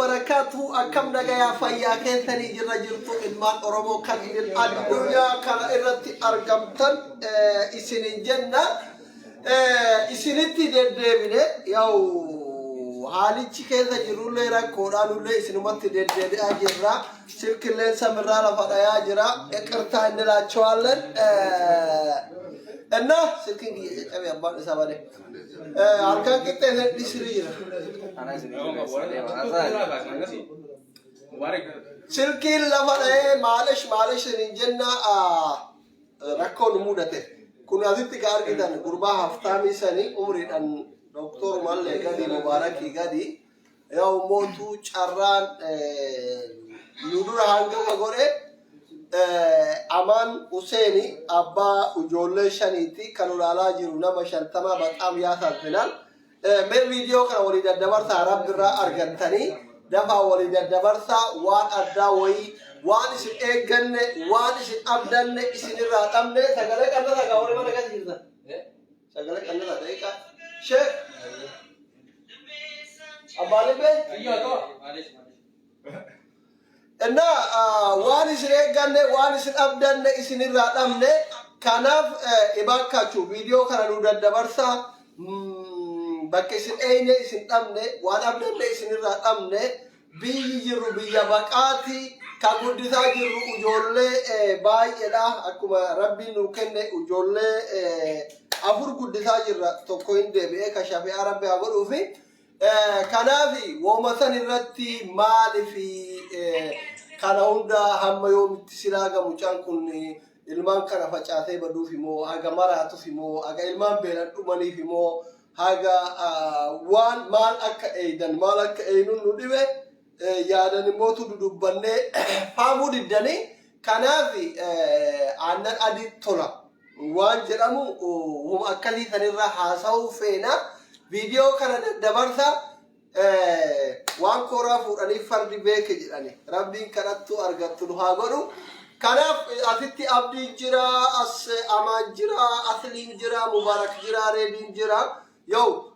Wabarakaatuhu. Akkam nagayaa, fayyaa keessanii? Jirra jirtu, ilmaan Oromoo kan idil addunyaa kana irratti argamtan isinin jenna. Isinitti deddeebine, yaa'u haalichi keessa jirrullee rakkoodhaa, nullee isinumatti deddeebi'aa jirra. Silkilleen samirraa lafa dhayaa jira. ይቅርታ እንላቸዋለን እና silkiin kiyya caccabe, abbaan isaa bade. Halkan qixxee dhisiri jira. Silkiin lafa dha'ee, maalish maalish hin jenna, rakkoo nu mudate. Kun asitti ka argitan gurbaa haftaamii sanii, umriidhaan doktor mallee gadi, Mubaarakii gadi. Yoo mootuu carraan nu dura hangafa godhe. Amaan Huseeni abbaa ijoollee shaniiti, kan ulaalaa jiru nama 50 በጣም ያሳዝናል. Mee viidiyoo kana walii daddabarsaa, rabbi irraa argattanii dafaa walii daddabarsaa. Waan addaa wayii, waan isin eegganne, waan isin abdanne isinirraa dhabne. Sagalee qannasa gaa, warri mana keessa jirtan. Sagalee qannasa daqiiqaa. Sheek Abbaa Libbee. እና waan isin eegganne, waan isin abdanne isinirraa dhabne. Kanaaf እባካችሁ viidiyoo kana nu daddabarsaa. Bakka isin eeyne isin dhabne, waan abdanne isinirraa dhabne. Biyyi jirru biyya baqaati, ka guddisaa jirru ijoollee baay'eedha. Akkuma rabbiin nu kenne ijoollee afur guddisaa jirra, tokko hin deebi'ee, ka shafi'aa rabbi haa godhuufi. Kanaaf wooma san irratti maalifi kana hunda, hamma yoomitti silaa ga mucaan kun ilmaan kana facaasee baduuf immoo, haga maraatuuf immoo, haga ilmaan beelan dhumaniif immoo, haga waan maal akka eeydan, maal akka eeynuun nu dhibe, yaadan immootu dudubbannee faamuu diddanii. Kanaaf aannan adii tola waan jedhamu huma akkasii sanirra haasa'uu feena. Viidiyoo kana daddabarsa. Waan kooraa fuudhanii fardi beeke jedhani, rabbiin kadhattuu argattu nu haa godhu. Kanaaf asitti Abdiin jira, as Amaan jira, Asliin jira, Mubaarak jira, Reediin jira. Yoo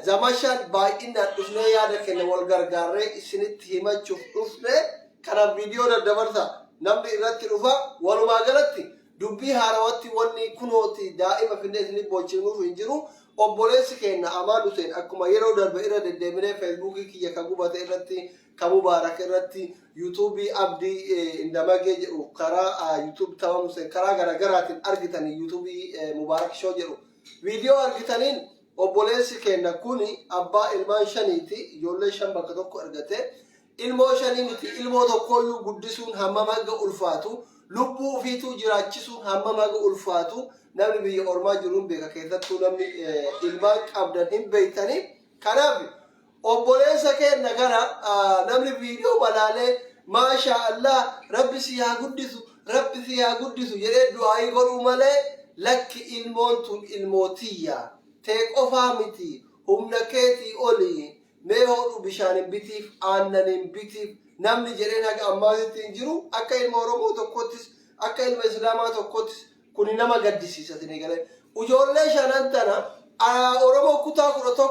zamashaan baay'inaan dhufnee yaada kenna wal gargaarree isinitti himachuuf dhufne. Kanaaf viidiyoo daddabarsa, namni irratti dhufa. Walumaa galatti dubbii haarawatti wanni kunooti daa'ima finnee isinit bochifnuuf hin jiru. Obboleessi keenya Amaan Hussein, akkuma yeroo darbe irra deddeebinee Feesbuukii kiyya ka gubate irratti, ka Mubaarak irratti, Yuutuubii Abdii Indamagee jedhu, karaa YouTube Tamam Hussein, karaa garaagaraatiin argitanii, Yuutuubii Mubaarak Shoo jedhu viidiyoo argitaniin, obboleessi keenya kuni abbaa ilmaan shaniiti. Ijoollee shan bakka tokko argate. Ilmoo shanii miti, ilmoo tokkooyyuu guddisuun hammam haga ulfaatu, lubbuu ofiituu jiraachisuun hammam haga ulfaatu namni biyya ormaa jiruun beeka. Keessattuu namni ilmaan qabdan hin beektanii. Kanaaf obboleessa keenya kana namni viidiyoo malaalee "Maashaa Allah, rabbi si haa guddisu, rabbi si haa guddisu" jedhee du'aayii godhuu malee, lakki, ilmoon tun ilmootiyya tee qofaa miti, humna keetii olii, mee hodhu bishaan hin bitiif, aannan hin bitiif namni jedheen haga ammaatitti hin jiru. Akka ilma Oromoo tokkottis, akka ilma Islaamaa tokkottis kuni nama gaddisiisa. Isinii galee, ijoollee shanan tana Oromoo kutaa 11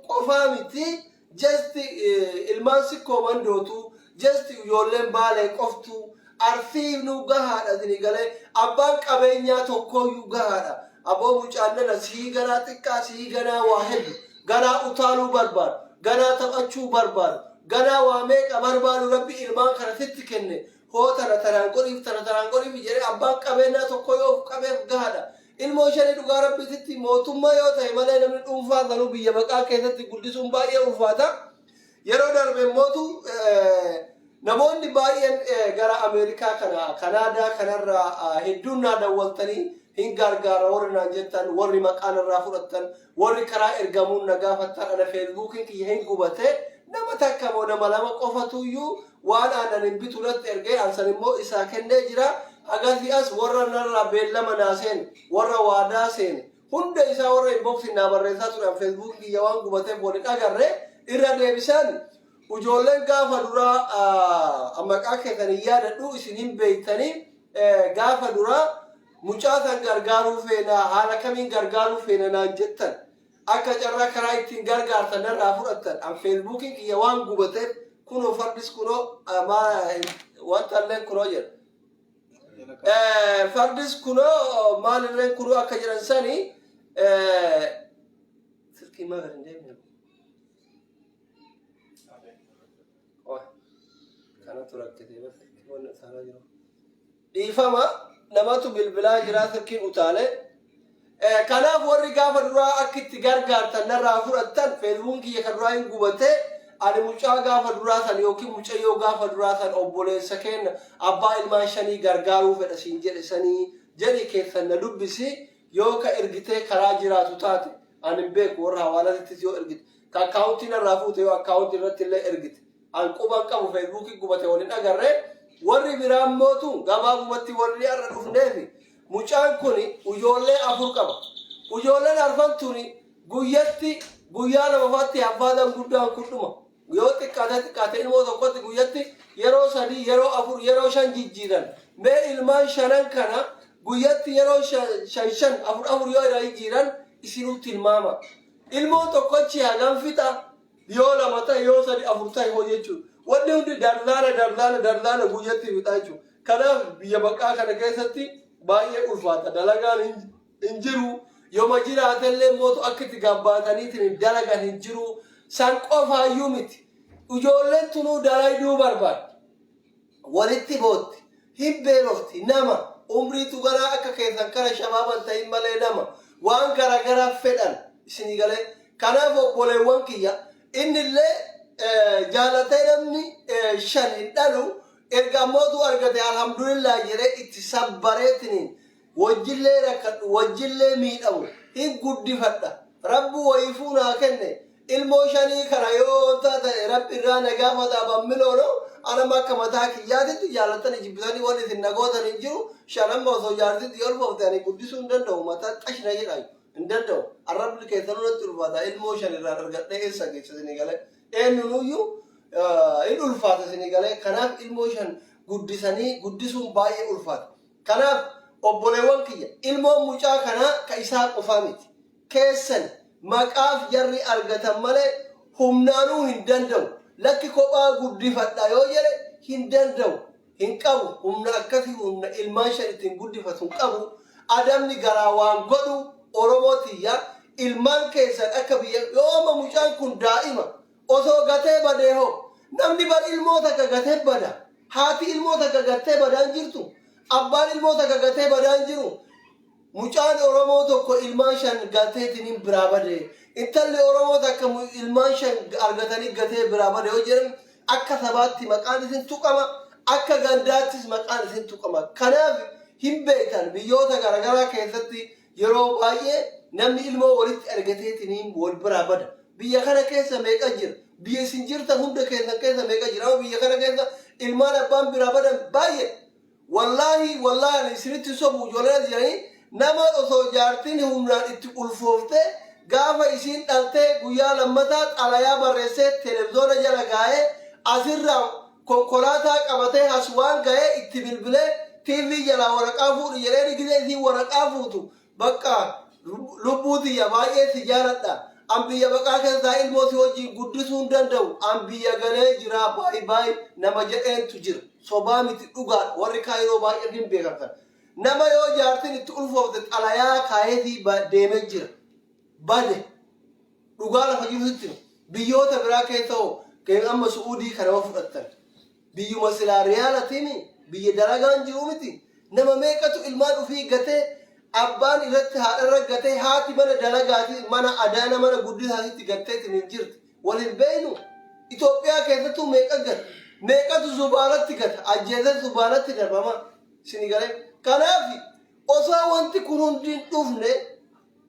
qofaa miti, just ilmaan Sikkoo Mandootu, just ijoolleen Baalee qoftu, Arsii nu gahaadha. Isinii galee, abbaan qabeenyaa tokkooyyuu gahaadha. Aboo mucaan nana sii ganaa xiqqaa, sii ganaa waa hedduu, ganaa utaaluu barbaadu, ganaa taphachuu barbaadu, ganaa waa meeqa barbaadu. Rabbi ilmaan kana sitti kenne, hoo tana tanaan godhiif, tana tanaan godhiif jedhee abbaan qabeenyaa tokko yoo of qabeef gahaadha. Ilmoo shanii, dhugaa rabbiititti, mootummaa yoo ta'e malee namni dhuunfaa sanuu biyya maqaa keessatti guddisuun baay'ee ulfaata. Yeroo darbe immootu namoonni baay'een gara Ameerikaa kana, Kanaadaa kanarraa hedduun naa dawwaltanii, hin gargaara warri naan jettan, warri maqaan irraa fudhattan, warri karaa ergamuun na gaafattan, ana Feesbuukiin kiyya hin gubate. Nama takka moo nama lama qofatuyyuu waan aannan hin bitu natti ergee, ansan immoo isaa kennee jira. Hagasii as warra narraa beellama naa seene, warra waadaa seene hunda isaa, warra inboxii naa barreessaa turan, Feesbuukiin kiyya waan gubateef waliin agarre. Irra deebisaan ijoolleen gaafa duraa maqaa keessan hin yaadadhu, isin hin beektanii, gaafa duraa mucaa san gargaaruu feena, haala kamiin gargaaruu feena naan jettan, akka carraa karaa ittiin gargaartan narraa fudhattan. An Feesbuukiin kiyya waan gubateef Kunoo fardis kunoo wanta illee kunoo jedha. Fardis kunoo maalillee kunoo akka jedhan sani silkii maa gad hin deemne. Kanatu rakkisee bas wanni utaalaa jiru. Dhiifama, namatu bilbilaa jira, silkiin utaalee. Kanaaf warri gaafa duraa akka itti gargaartan narraa fudhattan, feesbuukiin kiyya kan duraa hin gubatee, ani mucaa gaafa duraa san yookiin mucayyoo gaafa duraa san, obboleessa keenya abbaa ilmaan shanii gargaaruu fedha siin jedhe sanii jedhi keessan na dubbisi. Yoo ka ergitee karaa jiraatu taate, ani hin beeku, warra hawaalatittis yoo ergite, ka akkaawuntii narraa fuute, yoo akkaawuntii irratti illee ergite, an quban qabu, feesbuukii gubate waliin agarree. Warri biraan mootu gabaabumatti warri har'a dhufneefi mucaan kun ijoollee afur qaba. Ijoolleen arfan tuni guyyatti guyyaa lamafaatti haffaadan guddaan kun dhuma. Yoo xiqqaate xiqqaate ilmoo tokkotti guyyatti yeroo sadii, yeroo afur, yeroo shan jijjiiran. Mee ilmaan shanan kana guyyatti yeroo shan shan, afur afur yoo irraa jijjiiran isinuu tilmaama. Ilmoon tokkochi hagam fixa? Yoo lama ta'e, yoo sadi, afur ta'e hoo jechuudha. Wanni hundi darlaana darlaana darlaana guyyatti fixa jechuudha. Kanaaf biyya baqaa kana keessatti baay'ee ulfaata. Dalagaan hin jiru. Yooma jiraatellee mootu akka itti gabbaataniitiin dalagan hin jiru. San qofaayyuu miti. Ijoolleen tunuu dalayduu barbaaddi. Walitti bootti. Hin beelofti. Nama umriitu ganaa akka keessan kana shabaaban ta'in malee nama waan garagaraa fedhan isinii galee. Kanaaf obboleewwan kiyya, innillee jaalatee namni shan hin dhalu. Erga ammootu argate alhamdulillah jedhee itti sabbareetiniin, wajjillee rakkadhu, wajjillee miidhamu, hin guddifadha, rabbi wayiifuu naa kenne, ilmoo shanii kana yoo wanta ta'e rabbi irraa na gaafata bammiloono. Anama akka mataa kiyyaatitti jaalatanii jibbitanii wanni isin na gootan hin jiru. Shanamma osoo jaartitti yoo ulfoofte ani guddisuu hin danda'u, mataa xashna jedhayu hin danda'u. Arrabni keessanuu natti ulfaata. Ilmoo shan irraa argadhee eessa geessa isinii galee? Eenyunuyyuu hin ulfaata isinii galee. Kanaaf ilmoo shan guddisanii guddisuun baay'ee ulfaata. Kanaaf obboleewwan kiyya, ilmoon mucaa kanaa ka isaa qofaa miti, keessan. Maqaaf jarri argatan malee humnaanuu hin danda'u. Lakki, kophaa guddifadha yoo jedhe hin danda'u, hin qabu humna akkasii. Humna ilmaan shan ittiin guddifatu hin qabu. Adamni garaa waan godhu, Oromoo tiyya, ilmaan keessan akka biyya yoo amma mucaan kun daa'ima osoo gatee badee hoo? Namni bar ilmoo takka gatee bada. Haati ilmoo takka gattee badaan jirtu, abbaan ilmoo takka gatee badaan jiru. Mucaan Oromoo tokko ilmaan shan gateetiin biraa bade, intalli Oromoo takka ilmaan shan argatanii gatee biraa bade yoo jedhan, akka sabaatti maqaan isin tuqama, akka gandaattis maqaan isin tuqama. Kanaaf hin beektan, biyyoota garaagaraa keessatti yeroo baay'ee namni ilmoo walitti argateetiin wal biraa bada. Biyya kana keessa meeqa jira? Biyya isin jirtan hunda keessan keessa meeqa jira? Amma biyya kana keessa ilmaan abbaan biraa badan baay'ee. Wallaahi wallaahi, ani isinitti sobu, ijoolleen as jiranii, nama osoo jaartiin humnaan itti ulfooftee, gaafa isiin dhaltee guyyaa lammataa xalayaa barreessee televizoona jala gaa'ee, asirraa konkolaataa qabatee Haswaan ga'ee, itti bilbilee TV jalaa waraqaa fuudhi jedhee, gizee isiin waraqaa fuutu, "Bakka lubbuu tiyya, baay'ee si jaaladha. An biyya baqaa keessaa ilmoo si wajjin guddisuu hin danda'u. An biyya galee jira, bye bye," nama jedheentu jira. Sobaa miti, dhugaadha. Warri Kaayiroo baay'een hin beekan kana. Nama yoo jaartiin itti ulfoofte xalayaa kaayetii deemee jira. Bade. Dhugaa lafa jirutti biyyoota biraa keessa hoo? Amma Su'uudii kana yoo fudhattan, biyyuma silaa riyaalatiin biyya dalagaan jiru miti. Nama meeqatu ilmaan ofii gatee, abbaan irratti haadharra gatee, haati mana dalagaati, mana adaana, mana guddisaasitti gatteetiin hin jirti. Wal hin beeynu. Itoophiyaa keessattuu meeqa gata? Meeqatu zubaalatti gata? Ajjeesee zubaalatti darbama isinii galee. Kanaaf osoo wanti kun hundi hin dhufne,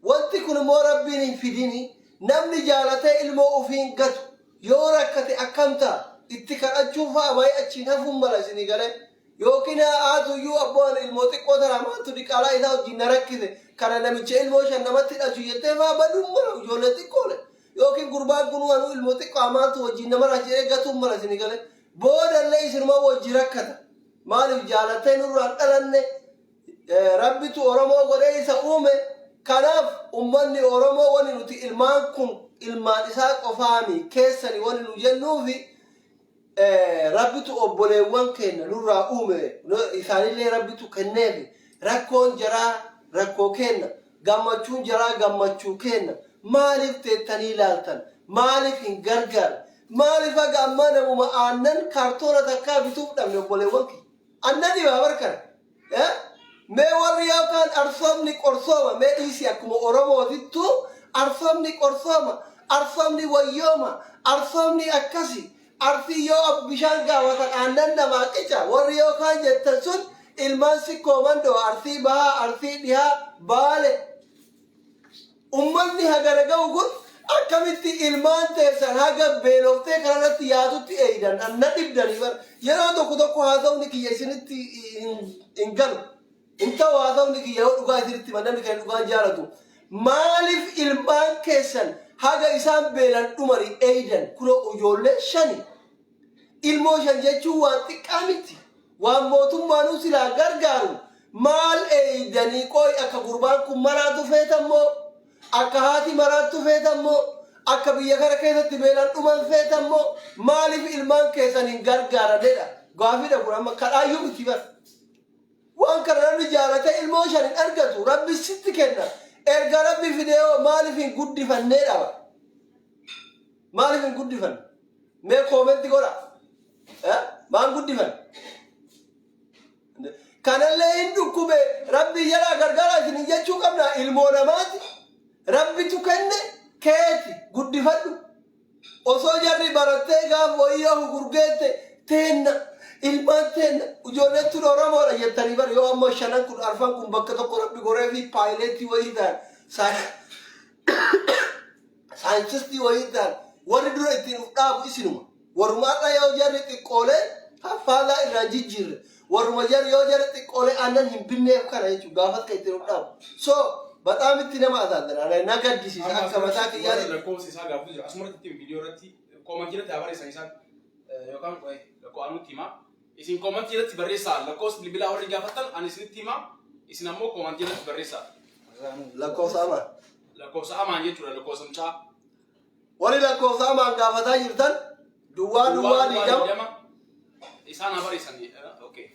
wanti kun immoo rabbiin hin fidini, namni jaalatee ilmoo ofii hin gatu. Yoo rakkate akkam ta'a? Itti kadhachuu fa'a baay'ee achiin hafuun mala isinii galee. Yookiin haatuyyuu, "Abboon ilmoo xiqqoo tana maaltu diqaalaa isaa wajjin na rakkise kana, namicha ilmoo shan namatti dhalchu," jettee fa'aa baduun mala ijoollee xiqqoole. Yookiin gurbaan kun, "Anuu ilmoo xiqqoo maaltu wajjin nama jedhee gatuun mala isinii galee. Boodallee isinuma wajji rakkata. Maaliif jaalattee nurraan dhalanne? Rabbitu Oromoo godhee isa uume. Kanaaf ummanni Oromoo, wani nuti ilmaan kun ilmaan isaa qofaami, keessani wani nu jennuufi. Rabbitu obboleewwan keenya nurraa uume, isaanillee Rabbitu kenneef. Rakkoon jaraa rakkoo keenna, gammachuun jaraa gammachuu keenna. Maaliif teettanii ilaaltan? Maaliif hin gargaarre? Maaliif haga ammaa namuma aannan kaartoona takkaa bituuf dhabne, obboleewwan kiyya? Anna dhibaa barkana. Mee warri yookaan arsoomni qorsooma, mee dhiisi, akkuma Oromootittu arsoomni qorsooma, arsoomni wayyooma, arsoomni akkasi, Arsii yoo bishaan gaafatan aannan namaa qica warri yookaan jettan sun, ilmaan Sikkoo Mandoo, Arsii Bahaa, Arsii Dhihaa, Baale, ummanni hagana ga'u kun akkamitti ilmaan teessan haga beeloftee kanarratti yaatutti eeydan? Na dhibdanii bar. Yeroo tokko tokko haasawni kiyya isinitti hin galu, hin ta'u haasawni kiyya. Yoo dhugaa isinitti hima, namni kan dhugaan jaalatu, maaliif ilmaan keessan haga isaan beelan dhumanii eeydan? Kunoo ijoollee shani, ilmoo shan jechuun waan xiqqaa miti, waan mootummaanuu silaa gargaaru. Maal eeydanii? Qoy, akka gurbaan kun maraatu feetammoo, akka haati maraattu feetammoo, akka biyya kana keessatti beelan dhuman feetammoo, maaliif ilmaan keessan hin gargaaranedha gaafiidha kun? Amma kadhaayyuu miti bar. Waan kana namni jaalatee ilmoo shan hin argatu. Rabbi sitti kenna. Erga Rabbi fidee hoo maaliif hin guddifannee dhaba? Maaliif hin guddifanne? Mee comment godha. Maan guddifan? Kanallee hin dhukkube, Rabbi jalaa gargaara isin jechuu qabna. Ilmoo namaati. Rabbitu kenne, keeti guddifadhu. Osoo jarri barattee gaaf wayyoo gurgeette teenna, ilmaan teenna, ijoolleen tun Oromoodha jettanii bara. Yoo ammoo shanan kun, arfan kun bakka tokko Rabbi goree fi paayileetii wayii ta'an, saayintistii wayii ta'an, warri dura ittiin uf dhaabu isinuma. Warruma har'a yoo jarri xiqqoolee haffaalaa irraa jijjiirre, warruma jarri yoo jarri xiqqoolee aannan hin binneef kana jechuudha gaafas kan ittiin uf dhaabu. So bataam itti nama asaazana, na gaddisiisa akka mataa kiyyaatti. Lakkoofsa isaa gaafatu jira. Asuma irratti viidiyoo irratti comment irratti haa barreessan isaan, yookaan lakkoo anutti himaa. Isin comment irratti barreessaa. Lakkoofsa bilbilaa warri gaafattan ani isinitti himaa. Isin ammoo comment irratti barreessaa. Lakkoofsa amaan. Lakkoofsa amaan jechuudha, lakkoofsa mucaa. Warri lakkoofsa amaan gaafataa jirtan, duwwaa duwwaa 20. Isaan haa barreessan. Okay.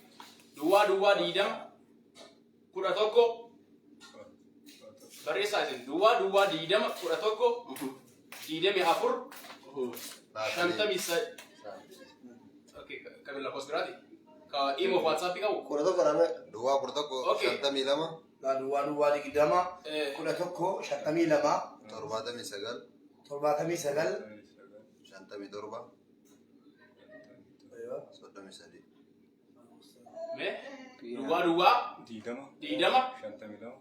00 20 11 barreessaa isin, 00 20 11 24 53. Okay, kan lakkoofsa biraati. Ka imo WhatsApp qabu. 11 rame. 11. 52. 00 20 11 52. 79. 79. 57 33. Mee duwwaa duwwaa 20 20 52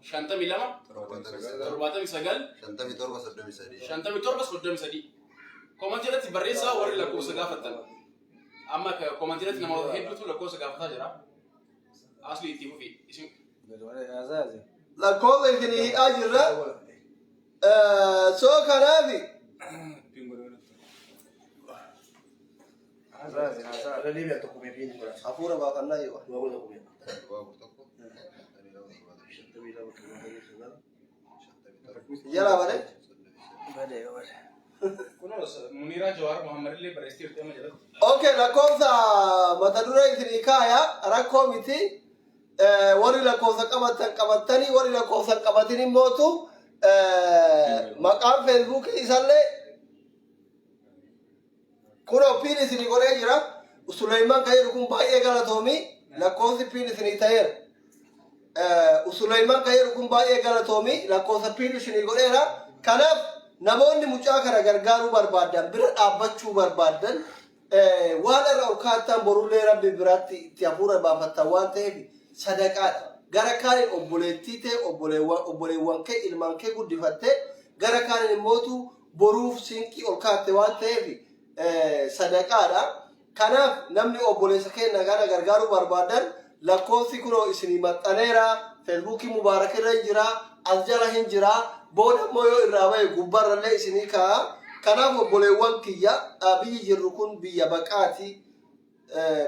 52 79. 79. 57 33. 57 33. Comment irratti barreessaa warri lakkoofsa gaafattan. Amma comment irratti namoota hedduutu lakkoofsa gaafataa jira. Asli, itti fufi. Isin Lakkoofsa isin hidhaa jirra. So kanaafi Irra tokko meefiin godha. Hafuura baafannaa yoo. 11 meeqa? 11 52 52 79. 57. Jalaa bare. 33. Kunoo Muniiraa Jawaar Muhammad illee barreessiteerti amma jalatti. Okay, lakkoofsa mata duree isinii kaaya, rakkoo miti. Warri lakkoofsa qabatan qabattanii, warri lakkoofsa hin qabatin immootu maqaan Feesbuukii isallee kunoo pin isinii godhee jira. Suleyman kan jedhu kun baay'ee galatoomi. Lakkoofsi pin isinii ta'eera. Suleyman kan jedhu kun baay'ee galatoomi. Lakkoofsa pin isinii godheera. Kanaaf namoonni mucaa kana gargaaruu barbaadan, bira dhaabbachuu barbaadan, waan irra ol kaattan borullee Rabbi biraatti itti hafuura baafattan waan ta'eef sadaqaadha. Gara kaaniin obboleettii ta'e, obboleewwan kee, ilmaan kee guddifattee, gara kaaniin immootu boruuf siinqii ol kaatte waan ta'eef sadaqaadha. Kanaaf namni obboleessa keenya kana gargaaruu barbaadan lakkoofsi kunoo isinii maxxaneera. Feesbuukii Mubaarak irra hin jira. As jala hin jira. Booda immoo yoo irraa bahe gubbaarrallee isinii kaa'a. Kanaaf obboleewwan kiyya, biyyi jirru kun biyya baqaati.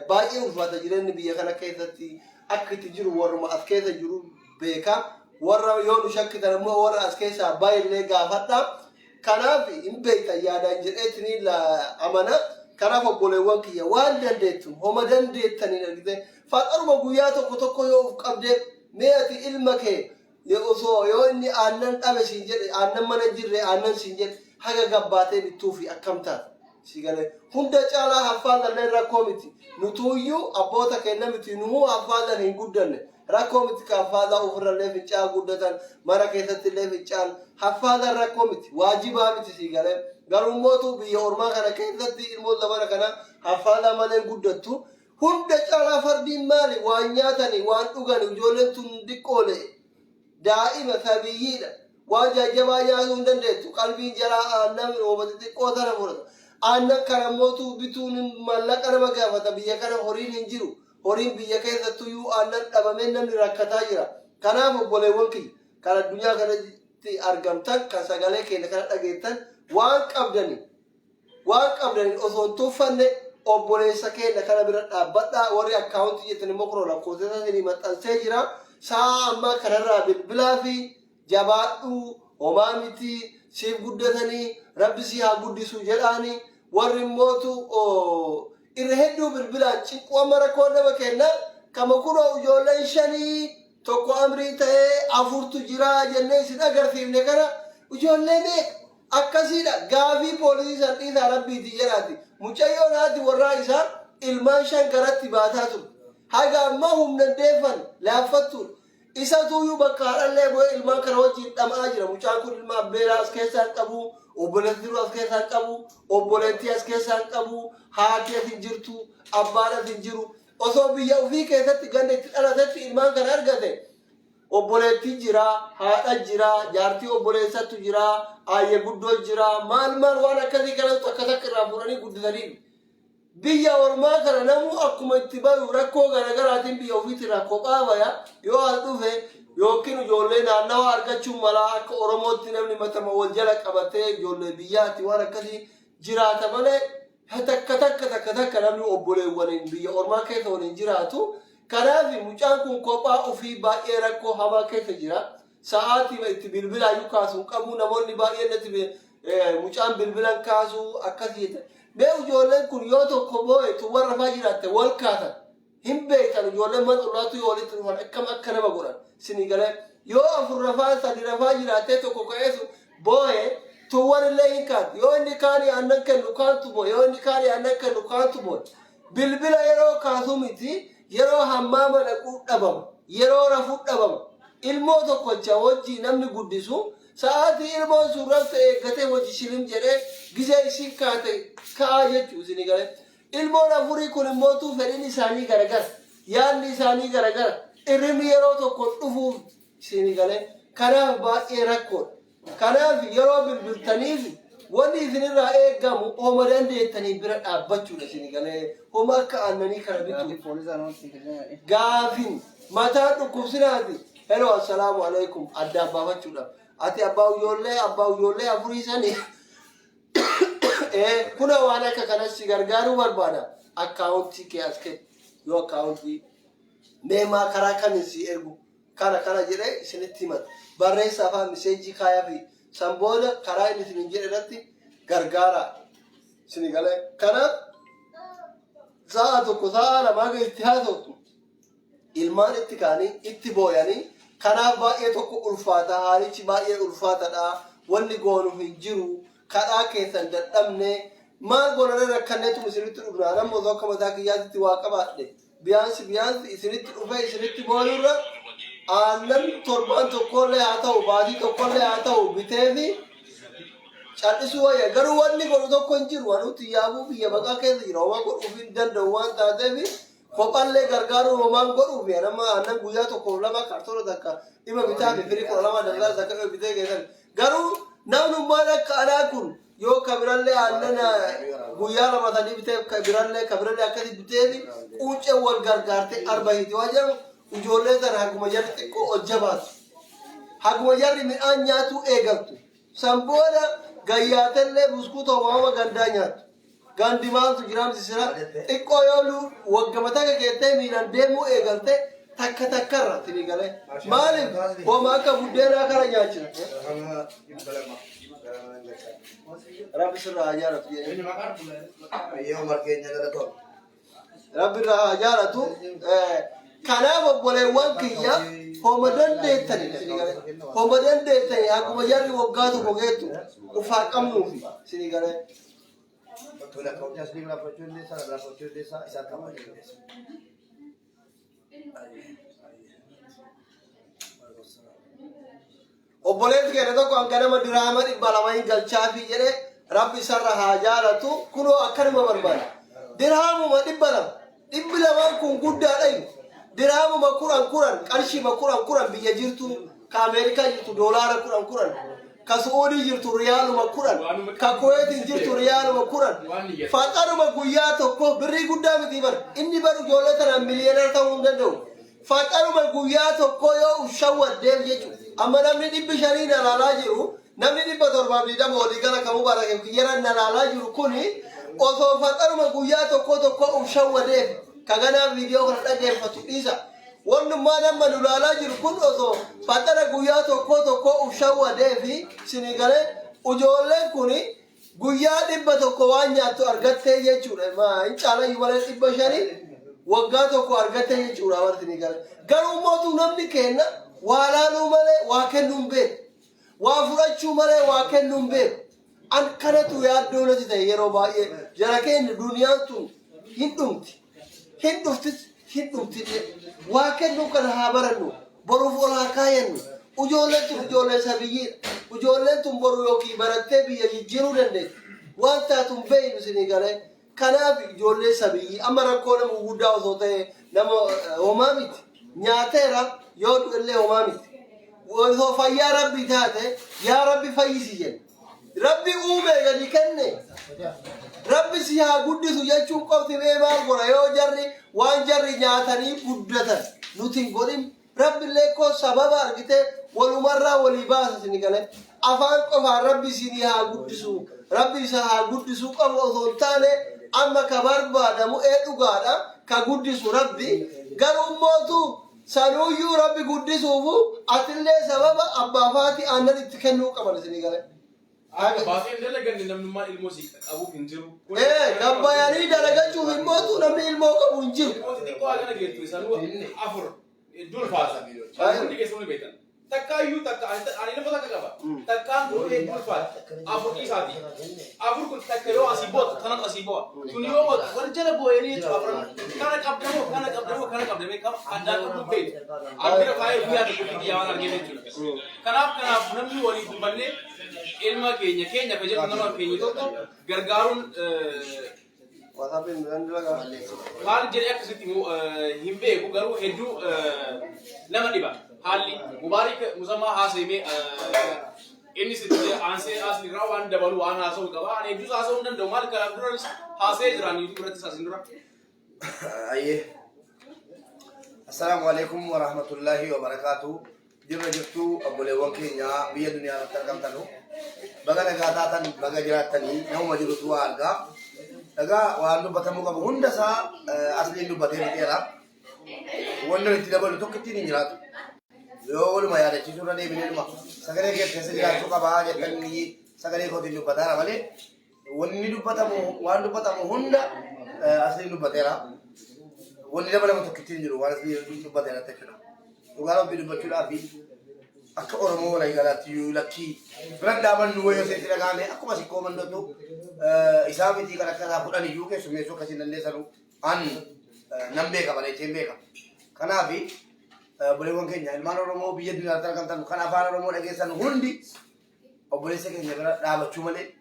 Baay'ee ulfaata jireenyi biyya kana keessatti. Akka itti jiru warruma as keessa jiru beeka. Warra yoo nu shakkitan immoo warra as keessaa baay'ee gaafadha. Kanaaf hin beektan yaadaan jedheetini amana. Kanaaf obboleewwan kiyya, waan dandeettu, homa dandeettaniin argite, faxaruma guyyaa tokko tokko yoo uf qabdee, mee ati ilma kee osoo yoo inni aannan dhabe siin jedhe, aannan mana jirre aannan siin jedhe, haga gabbaatee bittuufi akkam taata? Si galee, hunda caalaa haffaalallee rakkoo miti. Nutuuyyuu abboota keenya miti, nuhuu haffaalan hin guddanne. Rakkoo miti ka haffaalaa ofirrallee fincaa guddatan, mana keessatti illee fincaan haffaalan rakkoo miti, waajibaa miti, si galee. Garuu mootu biyya ormaa kana keessatti ilmoon zamana kana haffaalaa malee guddattu. Hunda caalaa fardiin maali? Waan nyaatanii, waan dhugani, ijoolleen tun diqqoole, daa'ima sabiyyiidha. Waan jajjabaa nyaatuu hin dandeettu. Qalbiin jaraa aannan rooba xixiqqoo tana fudhata. Aannan kana mootu bituun maallaqa nama gaafata. Biyya kana horiin hin jiru. Horiin biyya keessattuyyuu aannan dhabamee namni rakkataa jira. Kanaaf obboleewwan kiyya kan addunyaa kanatti argamtan, kan sagalee keenya kana dhageettan, waan qabdanii osoo hin tuffanne obboleessa keenya kana bira dhaabbadhaa. Warri akkaawuntii jettan immoo kunoo lakkoofsa isinii maxxansee jira. Sa'a ammaa kanarraa bilbilaa fi jabaadhuu, homaa miti, siif guddatanii, rabbi si haa guddisu jedhaani. Warri immootu irra hedduu bilbilaan cinquu. Amma rakkoo nama kenna kama kunoo ijoolleen shanii, tokko amrii ta'ee afurtu jira jennee isin agarsiifne kana, ijoollee meeqa akkasiidha? Gaafii poolisii san dhiisaa, rabbiiti jedhaati. Mucayyoon haati warraa isaa ilmaan shan garatti baataa turte, haga ammaa humna deeffan laaffattuudha. Isa tuuyyuu bakka haadhallee bu'ee ilmaan kana wajjin dhama'aa jira. Mucaan kun ilma abbeeraa as keessaa hin qabu, obboleettii as keessaa hin qabu, obboleettii as keessaa hin qabu, haati as hin jirtu, abbaan as hin jiru. Osoo biyya ofii keessatti ganda itti dhalatetti ilmaan kana argate, obboleettii jira, haadha jira, jaartii obboleessattu jira, aayye guddoo jira, maal maal waan akkasii kanatu takka takka irraa fuudhanii guddisanii. Biyya ormaa kana namuu akkuma itti bayu rakkoo garaagaraatiin biyya ofiitirraa kophaa baya. Yoo as dhufe yookiin ijoollee naannawaa argachuun malaa, akka Oromootti namni matama wal jala qabatee ijoollee biyyaatti waan akkasii jiraata malee, takka takka takka takka namni obboleewwaniin biyya ormaa keessa waliin jiraatu. Kanaaf mucaan kun kophaa ofii baay'ee rakkoo hamaa keessa jira. Sa'aatii itti bilbilaayyuu kaasuu qabu. Namoonni baay'een natti mucaan bilbilan kaasuu akkasii jedhan. Mee ijoolleen kun yoo tokko boo'e, tun warra faa jiraatte wal kaasan hin beektan. Ijoolleen mana ollaatu yoo walitti dhufan akkam akka nama godhan sinii galee. Yoo afur rafaa, sadi rafaa jiraattee, tokko ka'eesu boo'e, tuwwan illee hin kaatu. Yoo inni kaanii aannan kennu kaantu boo'e, yoo inni kaanii aannan kennu kaantu boo'e. Bilbila yeroo kaasuu miti, yeroo hammaama dhaquu dhabama, yeroo rafuu dhabama. Ilmoo tokkocha wajjii namni guddisu sa'aatii ilmoon sun rafte eeggatee hojii shilim jedhee gizee isiin kaate ka'aa jechuu isinii galee. Ilmoon afurii kun immootuu fedhiin isaanii garagara, yaadni isaanii garagara, irribni yeroo tokko dhufuuf, isinii galee. Kanaaf baay'ee rakkoodha. Kanaaf yeroo bilbiltaniif wanni isinirraa eegamu homa dandeettanii bira dhaabbachuudha, isinii galee, homa akka aannanii kana bituu. Gaafin mataan dhukkubsinaati. Hello, assalaamu alaikum, addaan baafachuudhaaf. Ati abbaa ijoollee afurii sanii kuna waan akka kanas si gargaaruu barbaada. Akkaawuntii kee as kenni. Yoo akkaawuntii meemaa karaa kamiin si ergu kana kana jedhee isinitti himata. Barreessaa afaan miseejii kaayaa fi san booda karaa inni isinin jedhe irratti gargaara. Isin galee, kanaaf sa'a tokko, sa'a lamaa gadi itti haasoftu, ilmaan itti kaanii itti booyanii. Kanaaf baay'ee tokko ulfaata, haalichi baay'ee ulfaatadha. Wanni goonu hin jiru, kadhaa keessan dadhabne, maal goonaree, rakkanneetum isinitti dhufna. Anammoo osoo akka mataa kiyyaatitti waa qabaadhe, biyaansi biyaansi isinitti dhufee isinitti booyurra aannan torbaan tokkollee haa ta'u, baatii tokkollee haa ta'u, biteefi cal'isuu wayya. Garuu wanni godhu tokko hin jiru. Anuuti yaabuu biyya baqaa keessa jira, homaa godhuuf hin danda'u waan taateef, kophallee gargaaruu homaan godhuuf. Nama aannan guyyaa tokkoof lama kaartoona takka dhima bitaa fi firii 12 daldala takka dhima bitee keessan. Garuu namnummaan akka anaa kun yoo kabirallee aannan guyyaa lama sadii bitee, kabirallee kabirallee akkasi biteefi quuncee wal gargaartee arba hiiti waan jedhamu, ijoollee sana haguma jarri xiqqoo ol jabaatu, haguma jarri midhaan nyaatuu eegaltu, san booda gayyaatellee buskuuta homaama gandaa nyaattu. Gandi maaltu jiraamsi sira xiqqoo yoo waggama takka keettee miilaan deemuu eegalte, takka takkarra sinii galee. Maaliif homa akka buddeenaa kana nyaachisa? 200. Gara mana galchaa. Rabbi sirraa haa jaalatu jedhee. Ayyee, Umar keenya, galatoom. Rabbi irraa haa jaalatu. Kanaaf obboleewwan kiyya, homa dandeettani isinii galee. Homa dandeettani akkuma jarri waggaa tokko geettu ufaa qabnuufi isinii galee. Tole, akkaawuntii asii biraa fudhachuu dandeessaa, biraa fudhachuu dandeessaa, isaan kan fudhachuu dandeessaa. Ayyee, ayyee. Obboleessi keenya tokko hanga nama diraama 200 hin galchaafi jedhe, Rabbi isarra haa jaalatu. Kunoo akkanuma barbaada. Dirhaamuma 200, 200n kun guddaadha. Dirhaamuma 10 10, qarshiima 10 10, biyya jirtu, ka Ameerikaa jirtu doolaara 10 10, ka Su'uudii jirtu riyaaluma 10, ka Kuweetiin jirtu riyaaluma 10. Faxaruma guyyaa tokko birrii guddaa miti bar. Inni bar ijoollee tanaan millionaire ta'uu hin danda'u. Faxaruma guyyaa tokko yoo uf shawwaddeef jechuudha. Amma namni 500 na laalaa jiru, namni 720 olii gara kan Mubarak kiyyara na laalaa jiru kuni, osoo faxaruma guyyaa tokko tokko uf shawwadeef, ka ganaa viidiyoo kana dhageeffatu dhiisa. Wannummaan amma nu laalaa jiru kun osoo faxara guyyaa tokko tokko uf shawwadeefi sinii galee, ijoolleen kuni guyyaa 100 waan nyaattu argattee jechuudha. Maa hin caalayyuu malee 500 waggaa tokko argattee jechuudha warti ni gala. Garuu mootuu namni kenna waa laaluu malee waa kennuu hin beeku. Waa fudhachuu malee waa kennuu hin beeku. An kanatu yaaddoo natti ta'e yeroo baay'ee. Jara keenya, duniyaan tun hin dhumti. Hin dhuftis, hin dhumtillee. Waa kennuu kana haa barannu. Boruuf ol haa kaayannu. Ijoolleen tun ijoollee sabiyyiidha. Ijoolleen tun boru yookiin barattee biyya jijjiiruu dandeetti. Waan taatu hin beeknu isinii galee. Kanaaf ijoollee sabiyyii amma rakkoo nama gurguddaa osoo ta'e nama homaa miti. Nyaateera yoo du'ellee homaa miti. Osoo fayyaa Rabbi taate, yaa Rabbi fayyisi jenna. Rabbi uume gadi kenne. Rabbi si haa guddisu jechuun qofti mee maal godha yoo jarri waan jarri nyaatanii guddatan nuti hin godhin? Rabbi illee koo sababa argite walumarraa walii baasa isin galee. Afaan qofaan Rabbi isinii haa guddisu, Rabbi isa haa guddisu qabu osoo hin taane, amma ka barbaadamu ee dhugaadha, ka guddisu Rabbi. Garuu mootu sanuuyyuu Rabbi guddisuufu atillee sababa abbaa faati aannan itti kennuu qaban isinii galee. Akka baasee hin dalaganne namnummaan ilmoo si qabuuf hin jiru. Ee, gabbayanii dalagachuuf immootu namni ilmoo qabu hin jiru. Ilmoo xixiqqoo hagana geettu isaanuu afur hedduu ulfaata. Hundi keessan ni beektan. Takka iyyuu takka ani ilmoo takka qaba. Takkaan kun hedduu ulfaata. Afur dhiisaati. Afur kun takka yoo asii bootu tanatu asii bo'a. Tun yoo bootu wal jala boo'anii jechuudha afran. Kana qabdamoo, kana qabdamoo, kana qabdamee kam addaan qabdu beektu. Albira faayee guyyaa tokko biyya waan argee jechuudha. Kanaaf namni walii dubbannee ilma keenya keenya ka jedhu nama keenya tokko gargaaruun WhatsAppiin nan dalagaa. Maal jedhee akkasitti immoo hin beeku, garuu hedduu nama dhiba. Haalli Mubaarik Musammaa haasa'imee innis itti aansee asirraa waan dabalu waan haasa'u qaba. Ani hedduus haasa'uu hin danda'u. Maal, kanaaf duras haasa'ee jiraan YouTube irrattis asin dura. Ayyee. Assalaamu alaikum wa rahmatullahi wa barakaatu. Jirra jirtuu, obboleewwan keenya biyya duniyaa irratti argamtanu? Baga nagaa taatan, baga jiraattanii, namuma jirutu waa argaa. Egaa waan dubbatamuu qabu hunda isaa asliin dubbatee fixeera. Wanni itti dabalu tokko ittiin hin jiraatu. Yoo waluma yaadachiisuu irra deebinee dhuma sagalee kee keessa jiraachuu qabaa jettanii sagalee kootiin dubbataara malee, wanni dubbatamu waan dubbatamu hunda asliin dubbateera. Wanni dabalamu tokko ittiin jiru waan asliin dubbateera jechuudha. Dhugaa Rabbii dubbachuudhaaf, akka Oromoo walii galaatti iyyuu lakkii bira dhaabannu wayii osoo itti dhagahame, akkuma sikkoo mandootu isaa miti, kan akka isaa 10 iyyuu keessummeessuu akkasiin dandeessanu an nan beeka, bareecheen beeka. Kanaaf obboleewwan keenya ilmaan Oromoo biyya addunyaatti argamtan, kan afaan Oromoo dhageessan hundi, obboleessa keenya bira dhaabachuu malee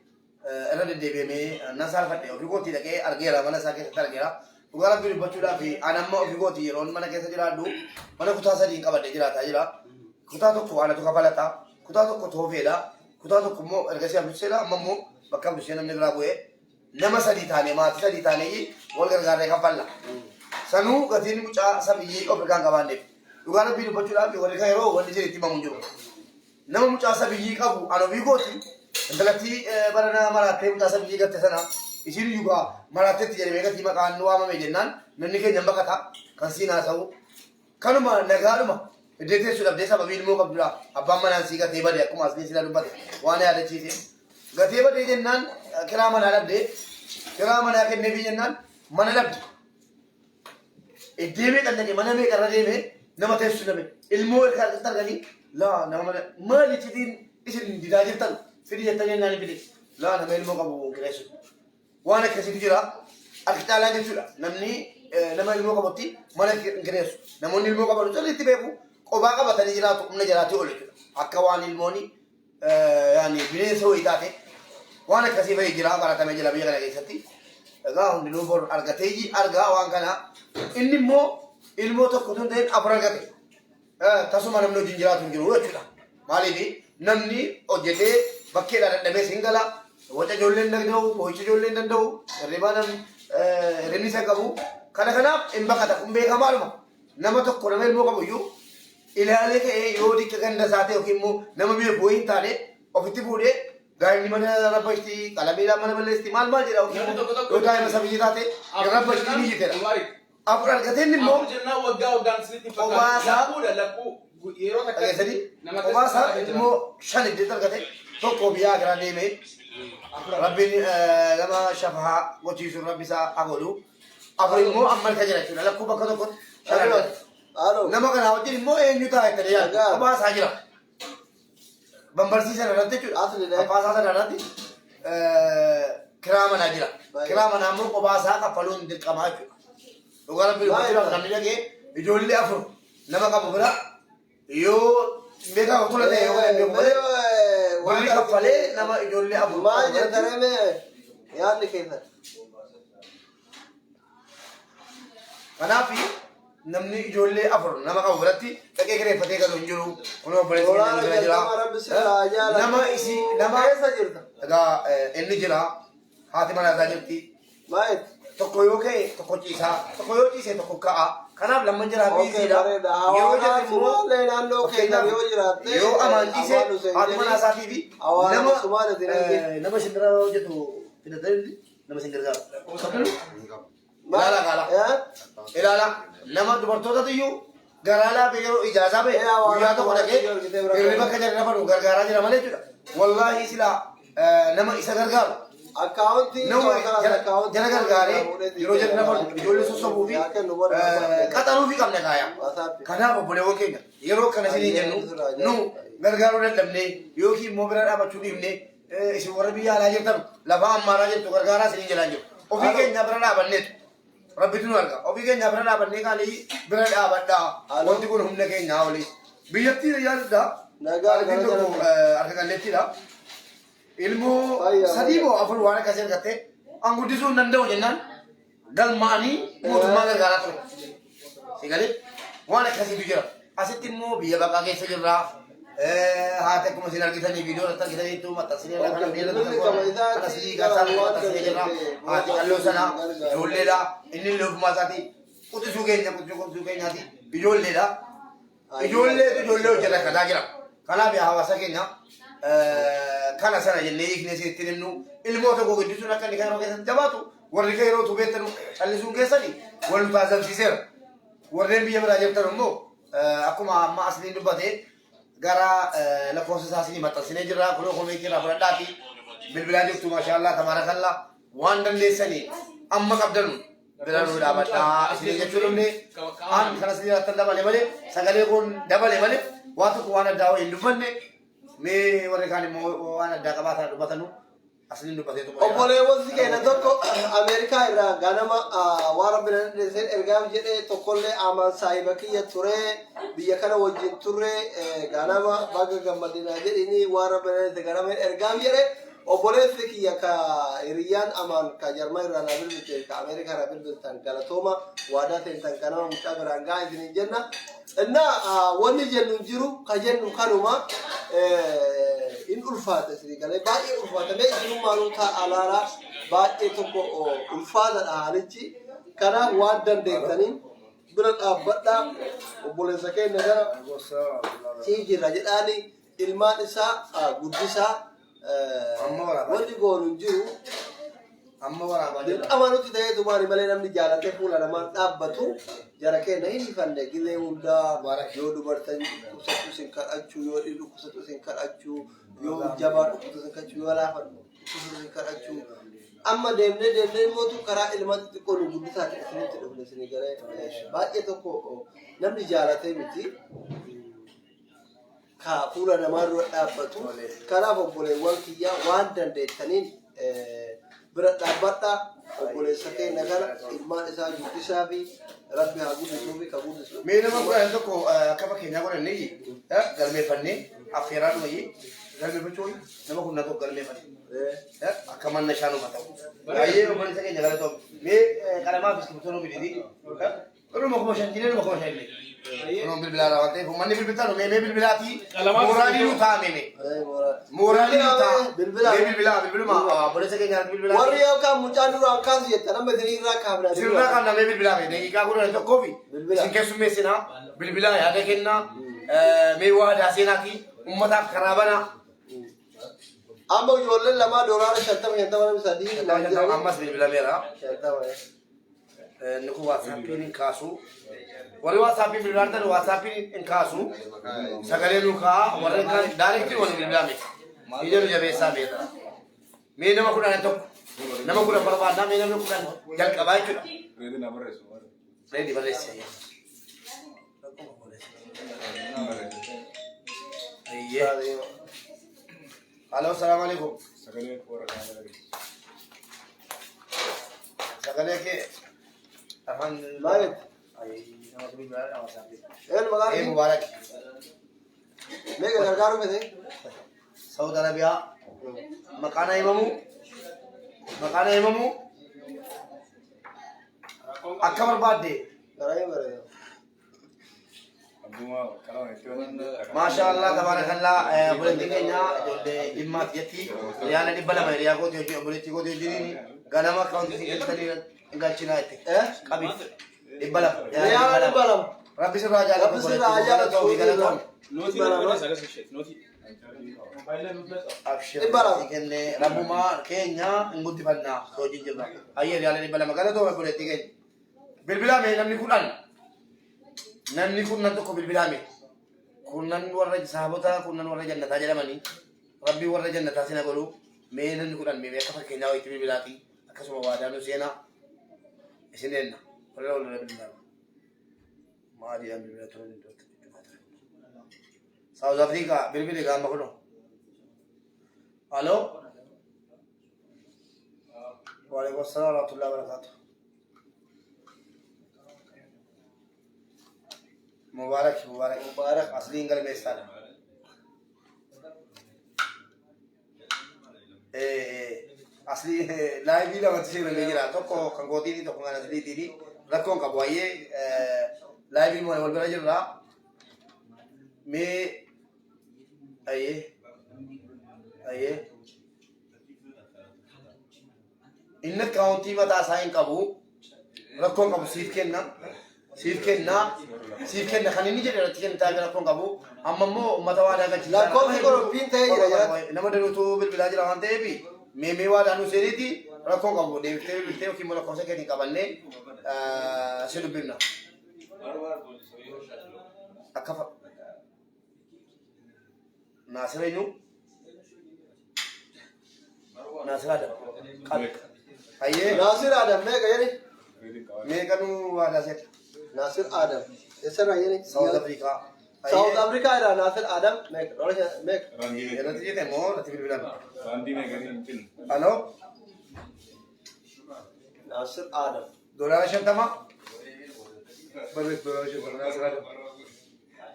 irra deddeebi'amee nan saalfadhe. Ofii kootii dhaqee argeera, mana isaa keessatti argeera. Dhugaa Rabbii dubbachuudhaaf, an amma ofii kootii yeroon mana keessa jiraadhu mana kutaa sadiin qabadhee jiraataa jira. Kutaa tokko anatu kafalata, kutaa tokko toofeedha, kutaa tokko immoo ergasii Abdusseedha. Amma immoo bakka Abdussee namni biraa bu'ee nama sadii taane, maatii sadii taanee wal gargaarree kaffalla. Sanuu gatiin mucaa sabiyyii of irraa hin qabaanneef. Dhugaa Rabbii dubbachuudhaaf, warri kan yeroo wanni isin itti himamu hin jiru. Nama mucaa sabiyyii qabu, an ofii kooti intalattii barana maraattee mucaa sabiyyii gatte sana, isiin iyyuu gaa maraatteetti jedhamee gatii maqaan nu waamame jennaan namni keenya hin baqata. Kan siin haasa'u kanuma nagaadhuma iddoo teessuu dhabdee sababii ilmoo qabdudha. Abbaan manaan sii gatee bade, akkuma asliin sila dubbate waan yaadachiise. Gatee badee jennaan kiraa manaa dhabde. Kiraa manaa kenneefii jennaan mana dhabde. Iddee meeqa dhaqe mana meeqa irra deeme nama teessu dhabe. Ilmoo erga argatti arganii laa nama mana maali iccitiin isin didaa jirtan fidi jettanii jennaan hin fide. Laa nama ilmoo qabu hin kireessu. Waan akkasiitu jira. Harki caalaa jechuudha. Namni nama ilmoo qabutti mana hin kireessu. Namoonni ilmoo qaban sirriitti beeku. Qobaa qabatanii jiraatu humna jaraatii ol jechuudha. Akka waan ilmooni yaani bineensa wayii taate waan akkasii fa'i jira baratamee jira biyya kana keessatti. Egaa hundinuu bor argatee argaa waan kana. Inni immoo ilmoo tokko tun ta'in afur argate. Tasuma namni wajjin jiraatu hin jiru jechuudha. Maaliif namni hojjetee bakkeedhaa dadhabee siin gala. Waca ijoollee hin danda'u, boo'icha ijoollee hin danda'u, hirribaa namni hirribni isa qabu. Kana kanaaf hin baqata. Kun beekamaadhuma. Nama tokko nama ilmoo qabu iyyuu ilaalee ka'ee yoo dikka ganda isaa ta'e yookiin immoo nama beeku wayii hin taane ofitti fuudhee daa'imni mana rabbashti, qalamiidhaan mana balleessiti, maal maal jedha yookiin Namni tokko immoo tokko yoo daa'ima isa biyyi taate hin rabbashti ni jedha. Mubaarik. Afur argatee inni immoo Afur jennaan waggaa waggaan isinitti hin Kophaa fakkaatu. isaa- Lakkuudha lakkuu yeroo takka dhageessanii nama kophaa isaa keessa immoo shan iddoo argate tokko biyyaa garaa deeme rabbiin nama shafaa gochiisu rabbi isaa haa godhu. Afur immoo amma harka jira jechuudha lakkuu bakka tokkotti shan argate. Alo. Nama kana wajjin immoo eenyu ta'a jettanii yaaddu? Nagaa. Kophaa isaa jira. Bambarsii sana irratti jechuudha. Asli dha. Abbaa isaa sana irratti kiraa manaa jira. Baay'ee. Kiraa manaa immoo kophaa isaa kaffaluun dirqamaa jechuudha. Dhugaa rabbii Baay'ee. dubbachuudhaaf namni dhagee ijoollee afur nama qabu bira yoo beekaa tola ta'e yoo kan beeku malee birrii kaffalee nama ijoollee afur Maal qabu biratti jettan mee yaadni keessan? Kanaaf namni ijoollee afur nama qabu biratti dhaqee kireeffatee galu hin jiru. Kun obboleessi keenya Tolaan bira jira. jalqaba rabbi sirraa jaalatu. Nama isi nama Eessa jirta? egaa inni jira haati manaa isaa jirti. Maayit? Tokko yoo ka'e tokko ciisaa tokko yoo ciise tokko ka'a. Kanaaf lamman jira Okey, biiziidha. bareeda. Yeroo Hawaasa jarri immoo Sumaalee naannoo keessan yoo jiraatte, yoo amaan ciise Amaan Hussein haati manaa jedhi, isaatii fi hawaasa nama Sumaaleetiin ergi. nama simbira hojjetu filatanii nama sin gargaaru. Hin qabu. Ilaala kaala. Eh? Ilaala nama dubartootatu iyyuu garaa laafee yeroo ijaazaa ba'e Ee, hawaasa guyyaa tokko dhaqee Sumaaleetiin argitee bira hirriba akka jarri rafanu gargaaraa jira malee jechuudha. Wallaahi silaa nama isa gargaaru Akkaawuntii nama kana akkaawuntii jara gargaaree yeroo jarri rafanu ijoollee sossobuu fi Yaa kennu booda qaxaruu fi qabna kaaya. WhatsApp. Kanaaf obboleewwan keenya yeroo kana isinii jennu nu gargaaruu dadhabnee yookiin immoo bira dhaabachuu dhiifnee isin warra biyya alaa jirtan lafa ammaaraa jirtu gargaaraa isinii jalaan jiru. Ofii keenya bira dhaabanneetu. Rabbitu nu arga. Ofii keenya bira dhaabannee kaanii bira dhaabadhaa. Alo. Wanti kun humna keenyaa oli. Biyyattii yaadadha. Nagaa Qaalittiin gara tokko jala. harka qalleettiidha. Ilmoo Fayyaa, sadii fayyaa. moo afur waan akkasii argattee an guddisuu hin danda'u jennaan galmaa'anii mootummaa gargaaraa ture. Sigalee waan akkasiitu jira. Asitti immoo biyya baqaa keessa jirra. Haati akkuma isin argitanii viidiyoo irratti argitaniitu maxxansinee irra kana biyya Bilbilli qaba isaati kana sidii gaasaa maxxansinee jirra. Haati qalloo sana ijoolleedha. Inni illee ofumaa isaatii quxisuu keenya quxisuu quxisuu keenyaati ijoolleedha. Ijoolleetu ijoollee hojii rakkataa jira. Kanaaf yaa hawaasa keenya kana sana jennee hiiknee isinitti himnu ilmoo tokko guddisuun akka inni kairoo keessatti jabaatu warri kairoo utuu beektanu callisuun keessani wal nu taasifsiiseera. Warreen biyya biraa jirtan immoo akkuma amma asliin dubbate gara lakkoofsa isaa isinii maxxansinee jirra kunoo komeetii irraa fudhadhaati bilbilaa jirtu maashaallah tabaarakallaa waan dandeessanii amma qabdanu bira nu dhaabadhaa isinii jechuu dhumne an kana isinii irratti dabale malee sagalee kun dabale malee waa tokko waan addaa hin dubbanne mee warri kaan immoo waan addaa qabaatan dubbatanu asliin dubbatee xumureera. Obboleewwan si keenya tokko Ameerikaa irraa ganama waan rabbi na dandeesseen ergaaf jedhee tokkollee amaan saahiba kiyya ture biyya kana wajjin turre ganama baga gammadinaa jedhini waan rabbi na dandeesse ganama ergaaf jedhe obboleessi kiyya ka hiriyyaan amaan ka Jarman irraa naa bilbilte ka Ameerikaa irraa bilbiltan galatooma waadaa seentan ganama mucaa biraan gahaa isiniin jenna. Innaa wanni jennu hin jiru ka jennu kanuma in ulfaata isinii galee baay'ee ulfaata mee isinummaanuu taa'aa laalaa baay'ee tokko ulfaatadha haalichi kanaaf waan dandeettaniin bira dhaabbadhaa obboleessa keenya gara sii jira jedhaani ilmaan isaa guddisaa Amma waraabaa wanni goonu hin jiru. Amma waraabaa jira. Dirqama nutti ta'ee tumaani malee namni jaalatee fuula namaan dhaabbatu jara keenya hin hifanne gizee hundaa yoo dubartan dhukkubsattu isin kadhachuu, yoo dhiirri dhukkubsattu isin kadhachuu, yoo jabaa dhukkubsattu isin kadhachuu, yoo laafan dhukkubsattu isin kadhachuu. Amma deemnee deemnee immoo karaa ilmaan xixiqqoo nu guddisaa ta'e isinitti dhufne isinii galee baay'ee tokko namni jaalatee miti. Ka fuula namaa dura dhaabbatu. Kanaaf obboleewwan kiyyaa waan dandeettaniin bira dhaabbadha. Obboleessa keenya kana ilmaan isaa guddisaa fi Rabbi haa guddisuu fi ka guddisu. Mee nama 11 akka fakkeenyaa godhannee galmeeffannee affeeraa dhumayyi galmeeffachuu nama 11 galmeeffanne akka manna ishaan uummata. Baay'ee obboleessa keenya galatoom. Mee qalamaa fi iskibirtoo nu fiditi. Dhuma 5,000 jilee dhuma 5,000 illee. Kunuun bilbilaa irraa waan ta'eef uummanni bilbiltaan mee mee bilbilaatii mooraalii nu ta'a mee mee. Mooraalii nu ta'a. Bilbilaa. Mee bilbilaa bilbiluma obboleessa keenya bilbilaa. Warri yookaan mucaa duraan kaasu jettan amma isin irraa kaafna. Sirraa kan namee bilbilaa mee daqiiqaa 11 fi Bilbilaa. isin keessummeessinaa bilbilaa yaada kennaa mee waadaa seenaatii uummataaf karaa banaa. Amma ijoolleen lamaa doolaara 50 50 namni sadii naan jiranii. Ammas bilbilameera. 50. Inni kun waatsaappiin hin kaasu. Warri waatsaappiin bilbilaa jirtan waatsaappiin hin kaasu. Sagalee nu kaa'a. Warri kaan daayirektii wal bilbilaa miti. Ija nu jabeessaa beekta. Mee nama 11. Nama 10 barbaadnaa mee namni 10 jalqabaa jechuudha. Reedi barreessi. Ayyee. Aloo, salaam alaikum. Sagalee kee afaan Maal? Ay, nama bilbilaa dha waatsaappiin. Een maqaan Ee kee? Mubaarak. Meeqa gargaaruu fete? Saudi Arabiyaa maqaan haa himamu maqaan haa himamu akka barbaadde. Garaa hin bareeda. Maasha Allah tabaarakallaa obboleettiin keenya ijoollee dhimmaati jetti riyaala 200 hiriyaa kooti hojii obboleettii kooti hojiin ganama akkaawuntii si galchitanii galchinaa jette qabi 200. Riyaala 200. Rabbi sirraa jaalatu. Rabbi sirraa haa jaalatu. Galatoomi. Nootii 200. barreessa agarsiisa isheeti. Nootii. Abshir 200. si kenne rabbumaa keenya hin guddifannaa hojii jirra. Hayyee riyaala 200 galatoomi obboleettii keenya. Bilbilaa mee namni 10. Namni kurnan tokko bilbilaa mee. Kurnan warra sahabota kurnan warra jannataa jedhamanii rabbii warra jannataa sina godhu mee namni 10 mee akka fakkeenyaa wayitti bilbilaati akkasuma waadaa nu seenaa isin eenna warra walirra bilbilaa. Maaliidhaan bilbila turan iddootti cufaa ture. South Africa bilbili gaama kunoo. Aloo. Waalaikum assalam warahmatullahi wabarakatuh. Mubarak, Mubarak. Mubarak. Asliin galmeessaadha. Asli laayivii lamatti seenamee jira. Tokko kan kootiini tokko kan asliitiini. Rakkoon qabu baay'ee laayiviin wal bira jirra. Mee ayyee ayyee. Inni akkaawuntii mataa isaa hin qabu. Rakkoon qabu siif kenna. Siif kenna. Siif kenna kan inni jedhe irratti kennitaa rakkoon qabu. Amma immoo uummata waadaa galchisaa. Lakkoofsi qorophiin ta'ee jira jalatti. Nama danuutu bilbilaa jira waan ta'eef mee mee waadaa nu seeniiti rakkoon qabu deebiftee bilbiltee yookiin immoo lakkoofsa keetiin qabannee si dubbifna. Akka Naasir eenyu? Naasir Adam. Qabi. Hayyee. Naasir Adam meeqa jedhe? Meeqa nu waadaa seeta? Naasir Adam. Eessarraa jedhe? South Africa. South Africa irraa Naasir Adam meeqa? Dola meeqa? Irratti jette moo irratti bilbilan? Aloo. Naasir Adam. $50. Barreessi $50 Naasir Adam.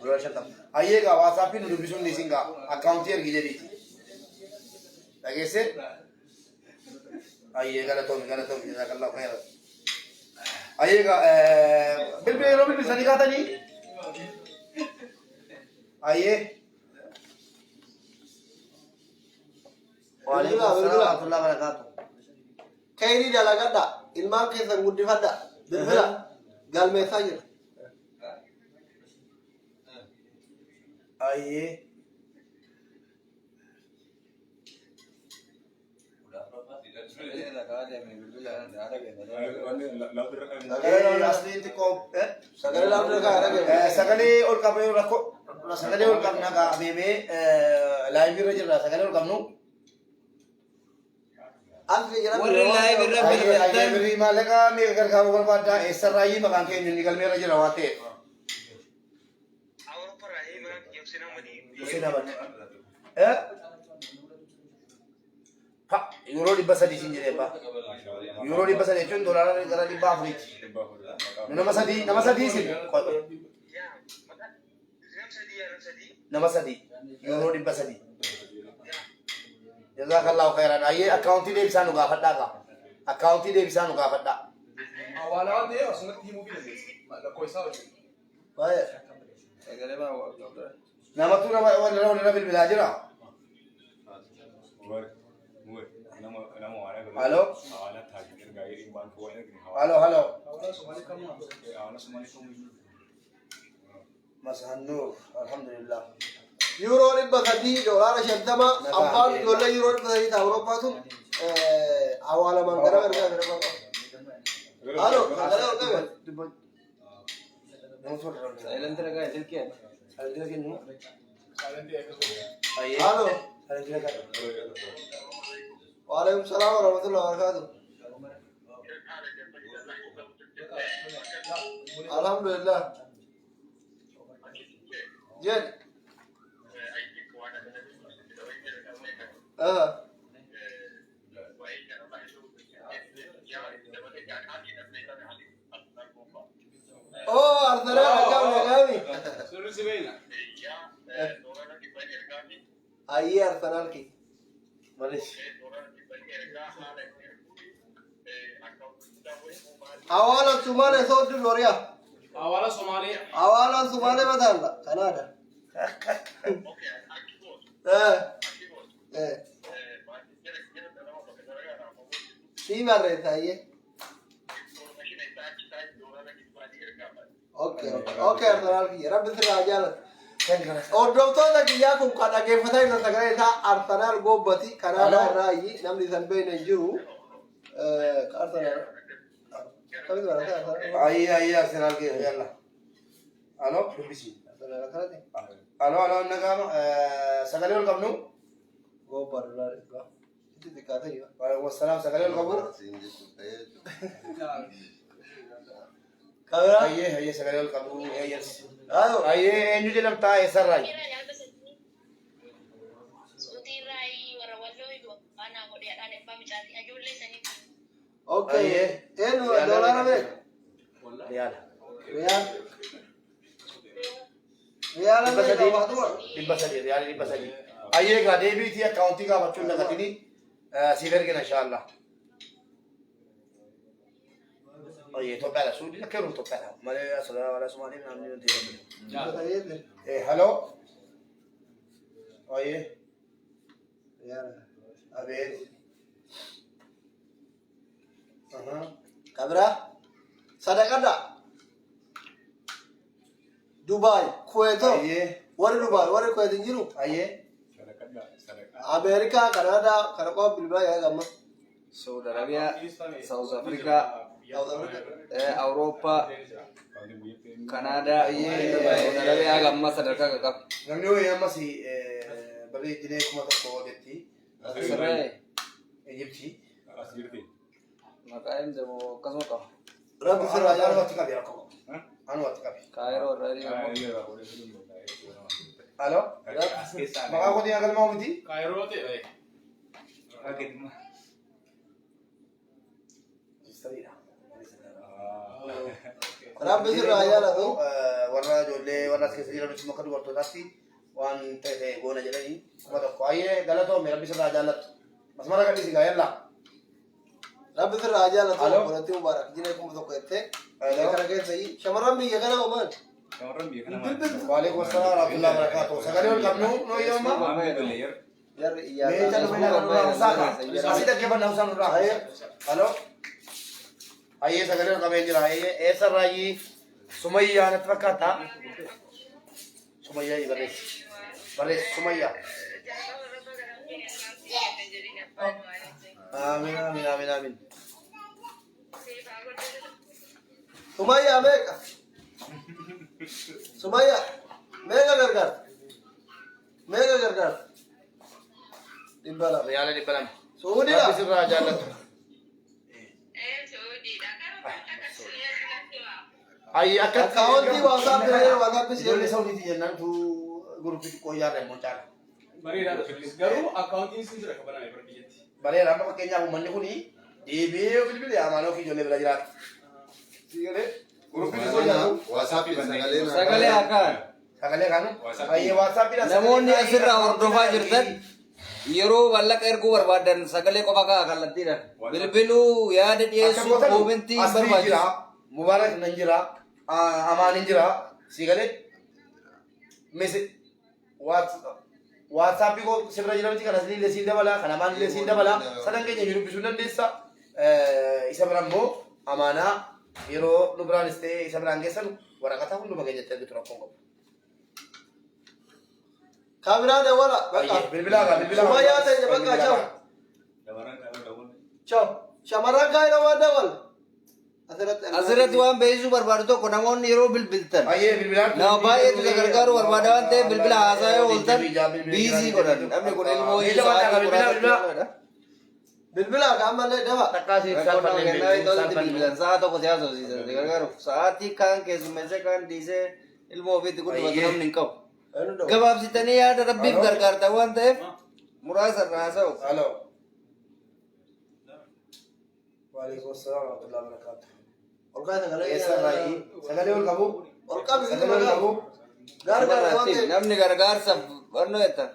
$50. Hayyee egaa waatsaappiin nu dubbisuun ni isin gaa akkaawuntii ergi jedhiiti. Dhageessee? Hayyee galatoomi galatoomi jazaakallahu khairan. Hayyee egaa bilbila yeroo bilbilsanii kaatanii? Hayyee. Waalaikum Bilbila, salaam bilbila. warahmatullahi wabarakatuh. Kayrii dalagadha. Ilmaan keessan guddifadha. Bilbila. Galmeessaa jira. Ayyee. Sagalee asliin xiqqoo Sagalee laafee kaa dhageenye. Sagalee ol qabnee rakkoo sagalee ol qabna gaa abeebee live irra jirra sagalee ol qabnu. Asli jedhamti. Warri live irra Ayyee ayyee bilbiltan birrii maallaqa meeqa gargaaruu barbaaddaa eessarraayyii maqaan keenya inni galmeerra jira waan ta'eef. Hussein Ahmad. Eh? Pa, yuuroo 300 siin jedhee pa. Yuuroo 300 jechuun doolaara gara 400ti. Nama sadii nama sadii sin. Qoy qoy. Nama sadii yuuroo 300. Jazakallahu khairan. Ayyee akkaawuntii deebisaa nu gaafadhaa kaa. Akkaawuntii deebisaa nu gaafadhaa. Hawaala waan ta'eef asumatti himuu fi dandeessa. Lakkoofsa wajjin. Baay'ee. Sagalee bana waa qabda. Namatu nama walirra walirra bilbilaa jira. Halo. Halo halo. Masaannuur alhamdulillah. Yuuroo 300 doolaara 50 abbaan ijoollee yuuroo 300 ta'a Awurooppaa sun hawaalamaan gara gargaara gara qaba. Halo, sagalee ol qabe. Namatu walirra walirra. Silent ragaa silkii ati. Silent kennu. Silent akkasuma. Ayyee. Halo. Silent ragaa. Waalaikum salaam wa rahmatullahi wa barakatuh. Alhamdulillah. Jed. Ah. Oh, Arsenal akkam nagaami. Sirri si beekna. Ayyee Arsenal ki. Malis. Hawaala Sumaalee sooddu Dooriyaa. Hawaala Somaalee. Hawaala Sumaalee mataalla. Kanaada. Eh. Eh. Sii barreessa ayyee. Okay, Arsenal kiyya. Rabbi sirraa jaalatu. Hordoftoota kiyyaa kun kan dhaggeeffataa jirtan sagalee isaa Arsenal gobbati. Kanaadaa irraa ayyi namni isan beekne hin jiru. Arsenal. Akkamitti barata Arsenal? Ayyee ayyee Arsenaal keessa yalla. Halo dubbisi. Arsenal akkanatti? Halo halo nagaama sagalee ol qabnu. Gobba doolaara dhibba. Itti xiqqaate iyyuu. Waalaikum salaam sagalee ol qabu. Siin jechuun ta'ee jechuudha. Kameraa? Ayyee ayyee sagalee ol qabu. Ayyee. Halo. Ayyee eenyu jedhamtaa eessarraa? Okay. Ayyee. Eenyu doolaara meeqa? Riyaala. Riyaal. Riyaala Dhibba meeqa sadii. waatuma? 300 riyaala 300. Ayyee egaa deebiitii akkaawuntii gaafachuun dagatini siif ergina inshaallah. Ayyee Itoophiyaadha. Suudii akka yeroo Itoophiyaadha. Malee asirraa wala Somaaliif namni nuti jedhamu. 300. Eh halo. Ayyee. Riyaala. Abeet. Aha. Kabiraa? Sadaqadha. Dubaay, Kuweetoo. Ayyee. Warri Dubaay, warri Kuweet hin jiru. Ayyee. Ameerikaa, Kanaadaa, kana qofa bilbilaa yaa gamma. Saudi Arabiyaa, South Africa, South Africa. Awurooppaa, Kanaadaa, Saudi Arabiyaa gamma sadarkaa qaqqaba. Namni wayii ammas barree jinee 1000 jetti. Sirree Ijiptii. maqaa himte moo akkasuma qaba. Rabbi sirraa Anu jaalatu. watti qabi rakkoo qabu. Anu watti qabi. Kaayiroo irraa jedhamu. Halo. Maqaa kootiin galmaa'u miti? Kaayiroo ta'e. Siriidha. Rabbi sirraa jaalatu. Warra ijoollee warra as keessa jiran akka dubartootaatti waan ta'e ta'e goona jedhanii 1000. Ayyee galatoome rabbi sirraa jaallattu. Masmara gadhiisi gaa yallaa. Rabbi sirraa jaalatu. Halo. Obboleettii Mubaarak jinee 1000 jettee. Halo. Kana keessa shamarran biyya kana oman. Waalaikum salaam warahmatullahi wabarakatuh. Sagalee ol qabnu noo yooma. Jarri Mee iyyaa. callu mee nurraa hausaa kaa. Asii dhaggeeffanna hausaa nurraa. Halo. Ayyee sagalee ol qabee jira. Ayyee eessarraayyii Sumayyaa natti fakkaata. Sumayyaa barreessi. Barreessi Sumayyaa. Amiin amiin amiin amiin. Sumayyaa meeqa? Sumayyaa meeqa gargaarta? Meeqa gargaarta? 200. Riyaala 200. Suudiidha? Rabbi sirraa jaallatu. Ayyi akka Akkaawwantii WhatsApp irra WhatsApp si Ijoollee erge. Saudiitii jennaan tu guruppii xiqqoo ijaarre immoo caala. Bareedaadha sunis garuu akkaawuntiin sun jira kabaname bara biyyatti. Bareeda amma fakkeenyaaf uummanni kun deebi'ee yoo bilbile amaanoo fi ijoollee bira jiraata. Si galee guruppii xiqqoo ijaaru. WhatsApp sagalee naa Sagalee akkaan. Sagalee kaanu. Ayyee WhatsAppiidhaan Namoonni asirraa hordofaa jirtan yeroo mallaqa erguu barbaadan sagalee qofa ka'a kallattiidhaan. Bilbiluu yaada dhiyeessuu koomentii hin Asli jira, barbaachisu. Mubarak nan jira, Amaan jira, si galee mese WhatsApp koo sirra jira miti kan asli illee siin dabala, kan Amaan illee siin dabala, sadan keenya jiru dubbisuu dandeessa. Isa bira immoo amaanaa yeroo nu biraanis ta'e isa biraan geessan waraqata hunduma keenyatti argitu rakkoon qabu. Kaameraa dawwala. Bakka. Ayyee, bilbilaa gaa, bilbilaa. Sumayyaa ta'e bakka ciao. Ciao. Shamarran kaayiroo waan dawwal. Asirratti. Asirratti waan beeksisuu barbaadu tokko namoonni yeroo bilbiltan Ayyee, bilbilaan. nama baay'eetu isa gargaaruu barbaada waan ta'eef bilbila haasaa yoo ooltan biizii godhan. Namni kun ilmoo Bilbila sa'aatii bilbila muraasa bilbila. bilbila. Bilbila ka ammallee dafa. Takkaa siif Rakkoo nama salphannee kennaa beeknu, ta'utti salphannee. bilbilan sa'a tokko si haasofsiisan si gargaaruuf sa'aatii kaan keessummeessee kaan dhiisee ilmoo ofiitti guddifatu Ayyee. namni hin qabu. Eenyu dawwala? Gabaabsitanii yaada rabbiif Aloo. gargaartan waan ta'eef muraasa irraa haasa'u. Alo. Waalaikum salaam wa rahmatullahi wa barakatuh. Ol kaasa sagalee. Eessa irraayi? Sagalee ol qabu? Ol qabi. Sagalee ol qabu? Gargaara waan ta'eef. Namni gargaarsaaf barnoo jettan.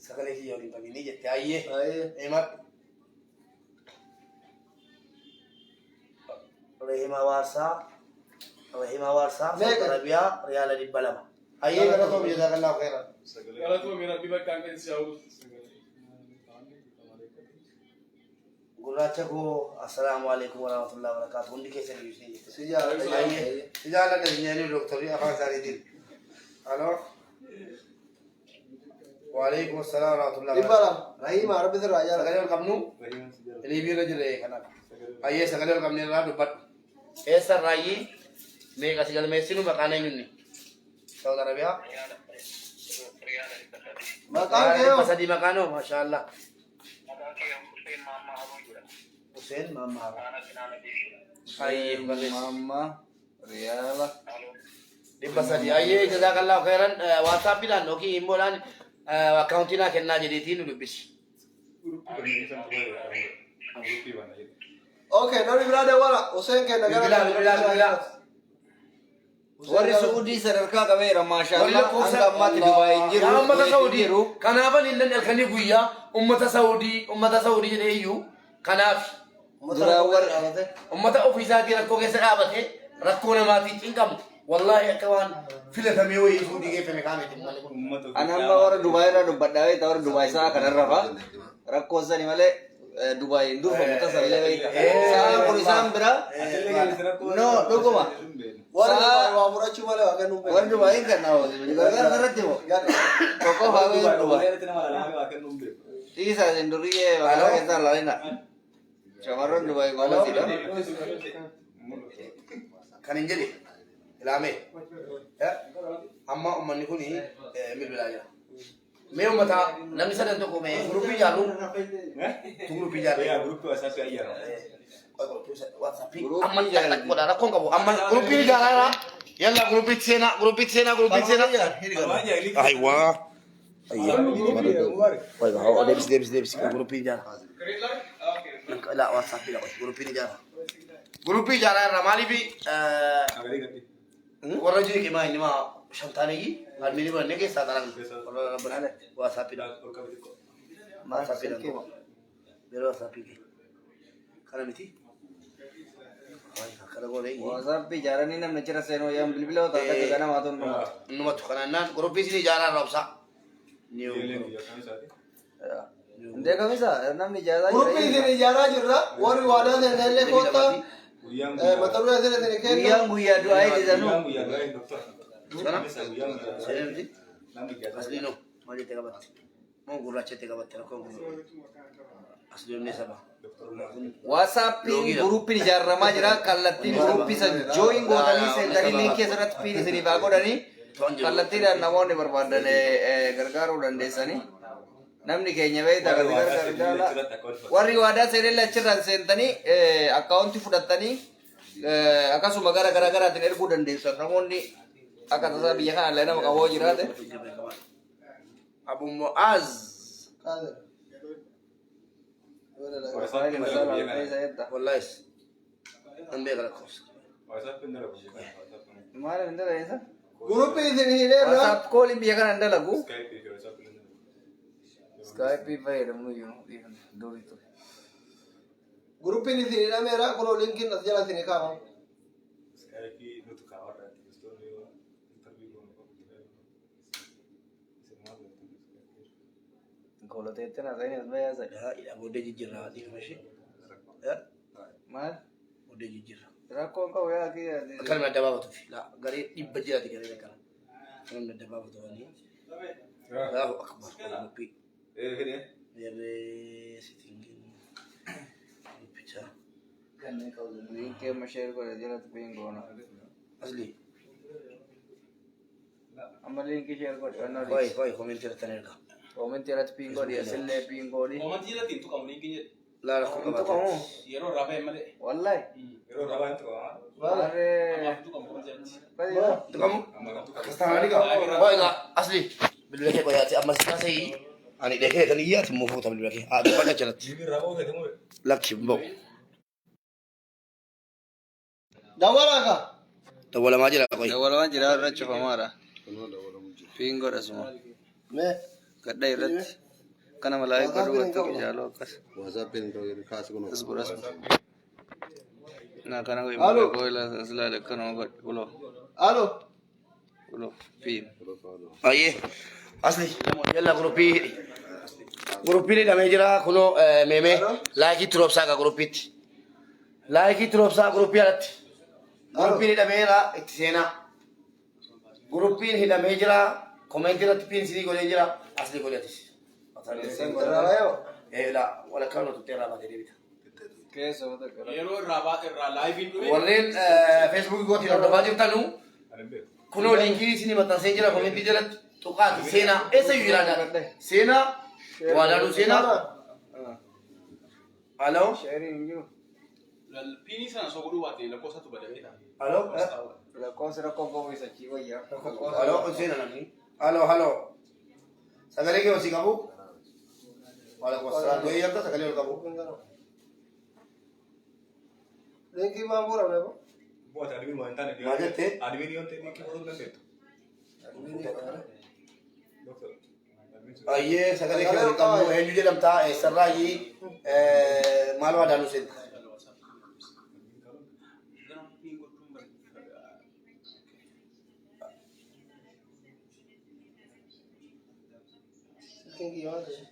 Sagalee kiyya waliin qabinii jette ayyee. Ayyee. Himadhu. Rehima Waarsaa. Rehima Waarsaa. Meeqa? Saudi Arabiyaa riyaala 200. Ayyee galatoomi jazakallahu khairan. Galatoomii rabbi bakka hin si hawwatu. Gurraacha koo assalaamu alaikum warahmatullahi wabarakatuh. Hundi keessan iyyuu isin jette. Si jaalladha. Ayyee. Si jaalladha isin jedhanii dooktarri afaan isaaniitiin. Aloo. Waalaikum assalaam warahmatullahi 200. Rahiima rabbi sirraa jaalladha. Sagalee ol qabnu liibii irra jirre kanaaf. Ayyee sagalee ol qabne irraa dubbadhu. Eessa irraayyii meeqa si galmeessinu maqaan eenyunni? Saudi Arabiyaa. Maqaan kee hoo? 300 maqaan hoo maashaallah. Hussein Maammaa Haroo. Ayyee barreessi. Mamma riyaala. 300. Ayyee jazaakallahu khairan waatsaappiidhaan yookiin immoodhaan akkaawuntii naa kennaa jedheetiin nu dubbisi. Okay, namni biraa dawwala. Hussein kenna gara. Bilbilaa bilbilaa bilbilaa. Warri Suudii sadarkaa qabeera Warri maashaallah lakkoofsa hanga ammaatti Dubaay hin jiru. Yaa ummata Kuwait hin Saudii jiru. kanaafan illee halkanii guyyaa ummata Saudii ummata Saudii jedhee iyyuu kanaaf Duraan warri ummata ofiisaatii rakkoo keessa dhaabatee rakkoo namaatii cinqamu wallaahi akka waan filatamee wayii Saudii geeffame kaamiti uummanni kun. Ani amma warra Dubaay irraa dubbadhaa beekta warra Dubaay sa'a kanarra fa rakkoo sani malee Dubaay hin durfamu tasallee beekta. Sa'aan kun isaan bira no dhuguma. Warri Sa'a Dubaay waa fudhachuu malee waa kennuu hin beeku. warri Dubaay hin kennaa gargaarsa irratti moo tokko faa beeku Dubaay. Dhiisaa isin duriyyee magaalaa keessaa laalina. Shamarran Dubaay goomasiidha. Kan hin jedhe ilaamee amma uummanni kun bilbilaa jira. Mee uummata namni sadan tokko mee guruppii ijaarru tu guruppii ijaarre. WhatsAppii amma godha rakkoon qabu amma guruppii ijaaraa jira. Yalla guruppiitti seenaa guruppiitti seenaa guruppiitti seenaa. Ayiwaa. Ayyee. Deebisi deebisi deebisi guruppii ijaaraa. La WhatsAppii la guruppiin ijaaraa. Guruppii ijaaraa irra maaliif warra jiru maa inni maa shantaaniyyi admiinii godhannee keessaa taran warra rabbana WhatsAppii dha. WhatsAppii dha. Yeroo WhatsAppii kee. Kana miti. Akkana goonee WhatsApp ijaaranii namni achirra seenuu yaan bilbila yoo taate akka ganamaa tun dhumatu. Numatu kanannaan guruppii isin ijaaraa irra obsaa. Indee kamisa namni ijaaraa Guruppii isin ijaaraa jirra. Warri waadaa seenan illee koottaa. Mata duree isin isin kenna. Guyyaan guyyaa du'aa hidhisanuu. Seenee miti. Asliinoo maal jettee qabatte? Moo gurraacha jettee qabatte rakkoon kun. Asli onnee saba. WhatsAppiin guruupiin ijaaramaa jira. Kallattiin guruupii san join gootanii seentanii liinkii asirratti pin isiniif haa godhanii. Kallattiidhaan namoonni barbaadan gargaaruu dandeessanii. Namni keenya beektaa kan gargaaru jaala. Warri waadaa seenellee achirraan seentanii akkaawuntii fudhattanii akkasuma gara gara garaatiin erguu dandeessan. Namoonni akka tasaa biyya kana illee nama qaboo jiraate. Abu Mu'az. Qaadir. Wallahi. Nan beeka lakkoofsa. Maal hin dalageessa? Guruppii isin hidheerra. WhatsApp kooliin biyya kana hin dalagu. Skype fayyadamnu iyyuu durii ture. Guruppiin isin hidhameera kunoo linkiin as jala isin kaa'ama. Koloteetti na ta'in as bayaa sa'i. Yaa booddee jijjiirraa dhiifama ishee. Maal? Booddee jijjiirraa. Rakkoon qabu yaa kiyya. Akkanuma adda baafatuuf. Garee 100 jiraati garee akkana. Akkanuma adda baafatu. Allahu akbar. Guruppii. Garee sitingin. Guruppichaa. Liinkii amma share godhe jalatti pin goona. Asli. Amma liinkii share godhe. Koi koi komentii irratti erga. Koomentii irratti pin godhi asillee pin godhi. Koomantii irratti hin tuqamu liinkiin jedhe. Laa rakkoo Hin qabaate. tuqamu. Yeroo irraa ba'e malee. Wallahi. Yeroo rabaa hin tuqamaa. Maarree. Ammaaf hin tuqamu koomantii irratti. Tuqamu? Akkas taanaan egaa. Koi egaa asli. Bilbila kee qoyaati amma si taasii. Ani dhekee kan iyyaati immoo fuuta bilbila kee. Haa dubbadha jalatti. Jibii rabaa oofete moo? Lakki hin ba'u. Dawwalaa kaa. Dawwalamaa jira qoyi. Dawwalamaa jira irra cufamaadha. Pin godha suma. Mee. Gadda irratti. Kana malaa godhu wattu jaaloo akkas. WhatsAppiin kaasi kun. Asbur asbur. Na kana godhi Alo. godhi as ilaali akkanuma godhi uloo Alo. uloo pin. Ayyee. Asli. Yalla guruppii hidhi. Guruppiin hidhamee jira kunoo meemee laayikii turoobsaa gaa guruppiitti. Laayikii turoobsaa guruppii alatti. Guruppiin hidhameera itti seenaa. Guruppiin hidhamee jira komentii irratti pin sinii godhee jira asli godhe atis. Irraa baay'oo. Laa walakkaa nu tuttee irraa baatee deebita. Keessa wata gara. Yeroo irraa irraa laayiviin dhume. Warreen feesbuukii kootiin hordofaa jirtanu kunoo liinkii isinii maxxansee jira komentii jalatti tuqaati seenaa eessayyuu jiraadhaa seenaa waadaaduu seenaa. Aloo. Sheeriin hin jiru. Piinii sana osoo godhuu baate lakkoofsatu badamee ta'a. Aloo. Lakkoofsi rakkoo qabu isa achii wayyaa. Aloo seena namni. Aloo aloo. Sagalee kee osii qabu. Waalaikum salaam. Yoo eeyyamta sagalee ol qabu. Linkii maan buuramne bo. Bu'aati adimiin waan hin taane. Maal jettee? Adimiin yoo ta'e liinkii godhuu dandeettu. Doktor. Ayyee sagalee kee ol qabu eenyu jedhamtaa eessarraayyii maal waadaanuu seenta. Piin gochuun bari. Silkiin kiyya maal ta'e?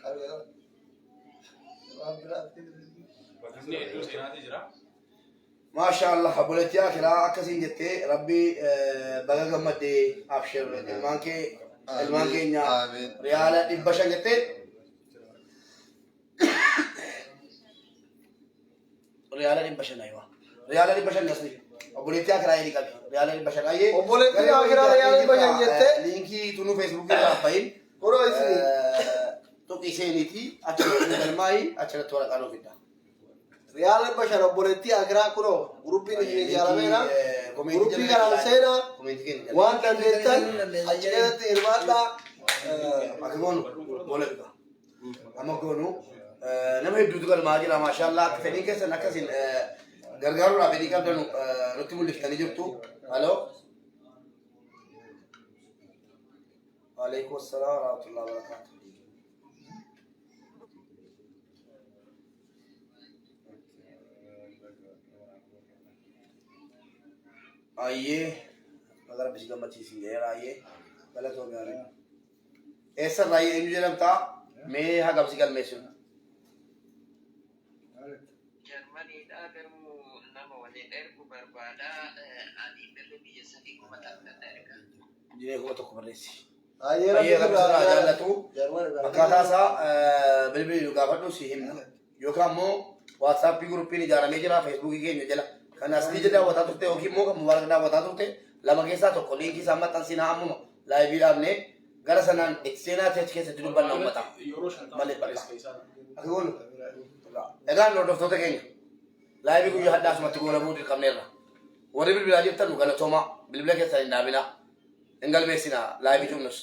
Argaa. Waan biraatti. Namni hedduu seenaatii jira. Maasha Allah obboleettii akiraa akkasiin jettee rabbi baga gammaddee abshir ilmaan kee ilmaan keenya Amiin. riyaala 500 jettee riyaala 500 aywa riyaala 500 asli obboleettii akiraa jedhi qabi riyaala 500 ayyee Obboleettiin akiraa riyaala 500 jettee? Liinkii tunuu feesbuukii irraa bahin Kunoo isin. Tuqii seeniitii achirratti galmaa'ii achirratti waraqaa nuuf fidda. Riyaala 500 obboleettii akiraa kunoo guruppiin isin ijaarameera. Guruppii kanaan seenaa waan dandeettan achi keessatti hirmaadhaa. Akka goonu boola bifa. Amma goonu nama hedduutu galmaa jira maashaallah akka fedhiin keessan akkasiin gargaaruudhaaf fedhii qabdanu nutti mul'iftanii jirtu. Haloo. Waalaikum assalaam wa rahmatullahi wa barakatuh. Ayyee baga rabbi si gammachiisin jedheera ayyee galatoomi gaarii. Eessarraa eenyu jedhamtaa mee hagam si galmeessinu? Jarmaniidha garuu nama waliin ergu barbaada. Ani birri biyya sanii 1000 erga. Jiree 1000 barreessi. Ayyee Baay'ee rabbi rabbi sirraa sirraa jaallatu. Jarman Akkaataa isaa bilbilii nu gaafadhu si himna. Yookaan immoo WhatsAppii groupiin ijaaramee jira Facebookii keenya jala. Kan asii daawwataa turte yookiin immoo kan Mubaarak daawwataa turte lama keessaa tokko linkii isaa maxxansinaa ammuma live dhaabnee gara sanaan itti seenaa achi keessatti dubbanna uummata. Yeroo 50 Malee bakka. barreessa isaa. Akka goonu. Egaan hordoftoota keenya live guyyaa hadhaa asumatti goolabuu dirqamneerra. Warri bilbilaa jirtan nu galatoomaa, bilbila keessan hin dhaabinaa, hin galmeessinaa live cufnus.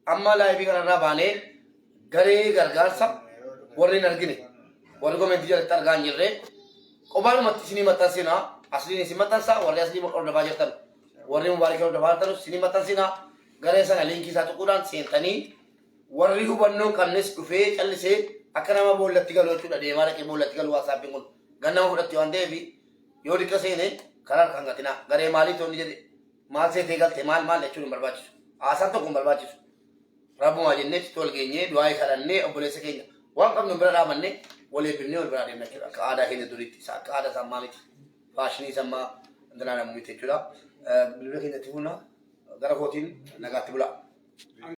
Amma live kanarraa baanee garee gargaarsa warri hin argine, warri commentii jalatti argaa hin jirre, qobaanumatti isinii maxxansinaa. Asliin isin maxxansaa, warri aslii hordofaa jirtan, warri Mubaarakii hordofaa jirtan isinii maxxansinaa. Garee sana linkii isaa tuquudhaan seentanii warri hubannoo hin qabnes dhufee callisee akka nama boollatti galu jechuudha, deemaa dhaqee boollatti galu. WhatsAppiin kun gannama fudhatti waan ta'eef yoo diqqa seene karaa harkaan gatinaa. Garee maalii toonni jedhe, maal seetee galte, maal maal jechuun hin barbaachisu, haasaan tokko hin barbaachisu. Rabbumaa jennee itti wal geenyee du'aa kadhannee obboleessa keenya waan qabnu bira dhaabannee wal eebbifnee wal biraa deemna jechuudha. Akka aadaa keenya duriitti, isa akka aadaa sammaa miti, fashionii sammaa intinaa namuu miti jechuudha. Bilbila keenyatti fuuna gara kootiin nagaatti bulaa.